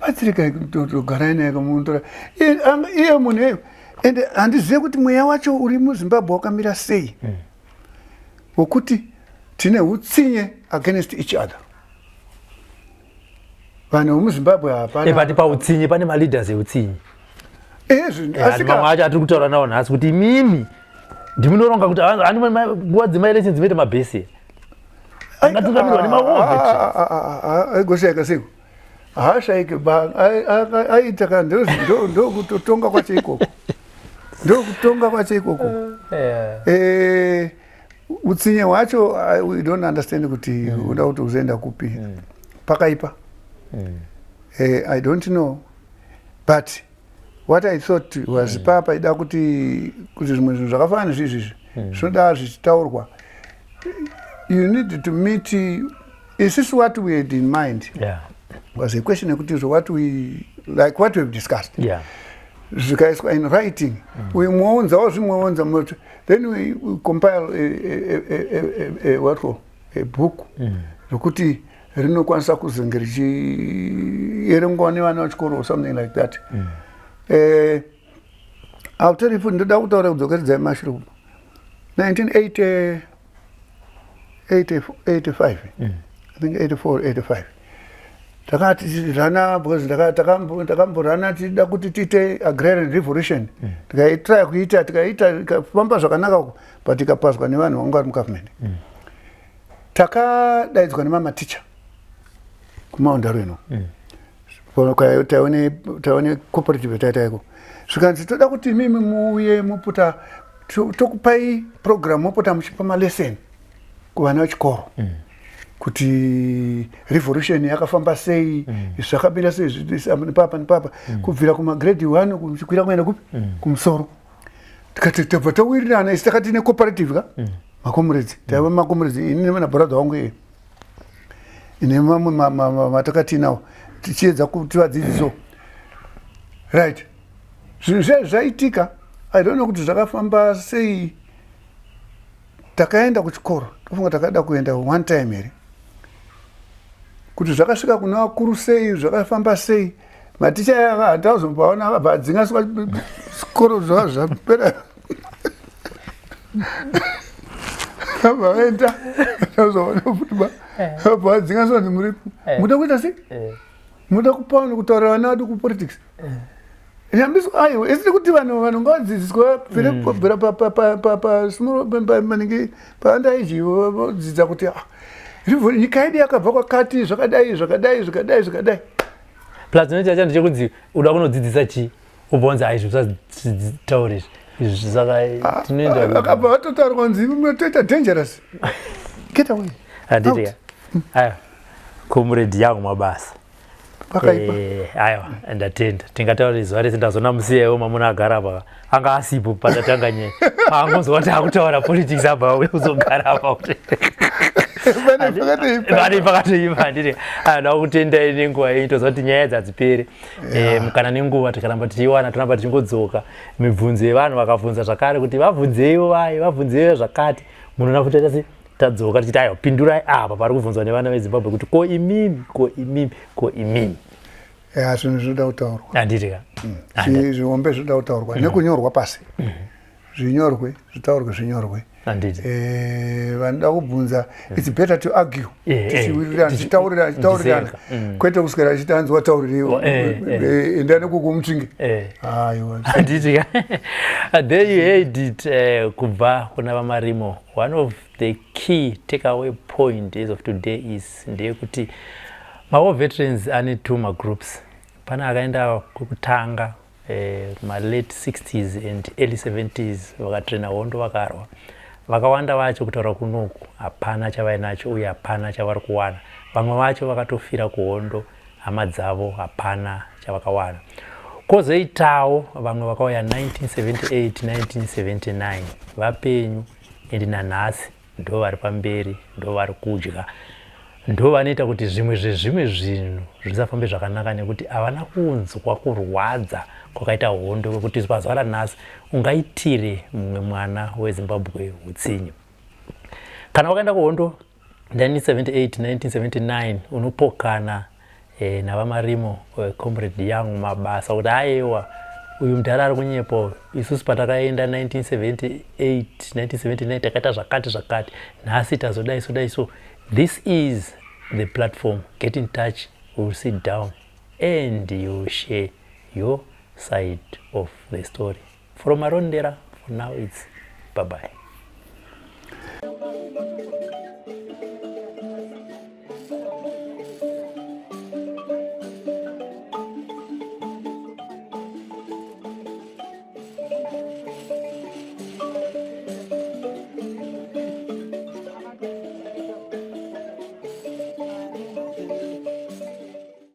[SPEAKER 1] Batsirikai, togarai naye kamunotora iye munhu iyeyo. Ende handizive kuti mweya wacho uri muZimbabwe wakamira sei, wokuti tine utsinye against each other, vanhu vemuZimbabwe hapana.
[SPEAKER 2] But pautsinye pane maleaders eutsinye.
[SPEAKER 1] Ezvi.
[SPEAKER 2] Mamwe acho atiri kutaura nawo nhasi kuti imimi ndimunoronga kuti nguva dzemaelections dzinoita mabhesi angatungamirwa nemawar veterans.
[SPEAKER 1] Aigoshaika seko, haashaike, aita ka ndokutotonga kwacho ikoko, ndokutonga kwacho ikoko. Utsinye hwacho, we don't understand kuti uda kuti uzoenda kupi. Pakaipa. I don't know, but what I thought was paa paida kuti zvimwe zvinhu zvakafanana nezvizvizvi zvinoda zvichitaurwa. You need to meet isusu. What we had in mind was a question yekuti so what we like, what we've discussed, zvikaiswa in writing, uyu mwounzawo zvimwe, unza moti, then we compile a, what call, a book rokuti rinokwanisa kuzonge richierengwa nevana vechikoro or something like that. I'll tell you futi, ndoda kutaura kudzokeredzai mashure 1985, I think 84, 85, takati tichirana because takamborana tichida kuti tiite agrarian revolution. Tikaitry kuita, tikaita, ikafamba zvakanaka uko, but ikapazwa nevanhu vanga vari mugovernment. Takadaidzwa nemamaticha kuMount Darwin, taione cooperative yataita iko, zvikanzi toda kuti imimi muuye mupota, tokupai program, mopota muchipa malesson kuvana vechikoro kuti revolution yakafamba sei, zvakapinda sei, nepapa nepapa, kubvira kumagrade 1 kuchikwira kuenda kupi, kumusoro. Tikati tabva tawirirana isi, takati necooperative ka, macomrades, taiva macomrades, ini nabrother wangu iye ine mamwe matakatinawo, tichiedza kuti vadzidziso. Right, zvinhu zve zvaitika, I don't know kuti zvakafamba sei. Takaenda kuchikoro, tofunga takada kuenda one time here, kuti zvakasvika kuna vakuru sei, zvakafamba sei. Maticha aya hatazombaona, akabva adzingaswa zvikoro zvava zvapera, abva vaenda, tazoona futi ba abva vadzingaswa kuti muri muda kuita sei, muda kupa vanhu, kutaurira vana vadu kupolitics nyambiso. Aiwa, isiri kuti vanhu ngavadzidziswe kubvira maningi paandaiji, vodzidza kuti ah, nyika yedu yakabva kwakati, zvakadai, zvakadai, zvakadai, zvakadai.
[SPEAKER 2] Plus inoita chanhu chekunzi uda kunodzidzisa chii, ubva wanzi aizvi usataura izvi izvi, saka tinoenda.
[SPEAKER 1] Vakabva vatotaura kunzi toita dangerous, get away.
[SPEAKER 2] Handiti ka? Aiwa, comrade yangu, mabasa.
[SPEAKER 1] Pakaipa.
[SPEAKER 2] Aiwa, ndatenda. Tingataura zuva rese. Ndazona musiyawo mamuna agara apa, anga asipo patatanga nyaya, paangonzwa kuti akutaura politics, abva auya kuzogara apa kuti
[SPEAKER 1] Pane pakatoipa.
[SPEAKER 2] Pane pakatoipa, handiti? Anoda kutendai nenguva yenyu. Toziva kuti nyaya idzi hadziperi. Kana nenguva tikaramba tichiiwana, toramba tichingodzoka. Mibvunzo yevanhu vakabvunza zvakare kuti vabvunzeiwo, vai vabvunzeiwo zvakati, munoona futi taita sei, tadzoka tichiti aiwa, pindurai apa pari kubvunzwa nevana veZimbabwe kuti ko imimi, ko imimi, ko imimi.
[SPEAKER 1] Ya, zvinhu zvinoda kutaurwa.
[SPEAKER 2] Handiti ka?
[SPEAKER 1] Zvihombe zvinoda kutaurwa nekunyorwa pasi, zvinyorwe, zvitaurwe, zvinyorwe.
[SPEAKER 2] Handiti?
[SPEAKER 1] Vanoda kubvunza, it's better to argue tichiwirirana, tichitaurirana, tichitaurirana, kwete kuswera achiti anzi watauririwo, enda nekukumutsinge. Aiwa.
[SPEAKER 2] Handiti ka? There you heard it, kubva kuna VaMarimo. One of the key takeaway point as of today is ndeyekuti mawar veterans ane two magroups. Pane akaenda kwekutanga, malate 60s and early 70s, vakatrena hondo, vakarwa. Vakawanda vacho kutaura kunoku hapana chavainacho uye hapana chavari kuwana. Vamwe vacho vakatofira kuhondo, hama dzavo hapana chavakawana. Kwozoitawo vamwe vakauya 1978, 1979, vapenyu, and nanhasi ndo vari pamberi, ndo vari kudya, ndo vanoita kuti zvimwe zvezvimwe zvinhu zvisafambe zvakanaka, nekuti havana kunzwa kurwadza kwakaita hondo, kwekuti pazuva ranhasi ungaitire mumwe mwana weZimbabwe utsinye. Kana wakaenda kuhondo 1978, 1979, unopokana navaMarimo, Comrade Young Mabasa, kuti aiwa, uyu mudhara ari kunyepo. Isusu patakaenda 1978, 1979 takaita zvakati zvakati, nhasi tazodai so dai. So this is the platform. Get in touch, we'll sit down and you share your side of the story. From Marondera, for now it's bye bye.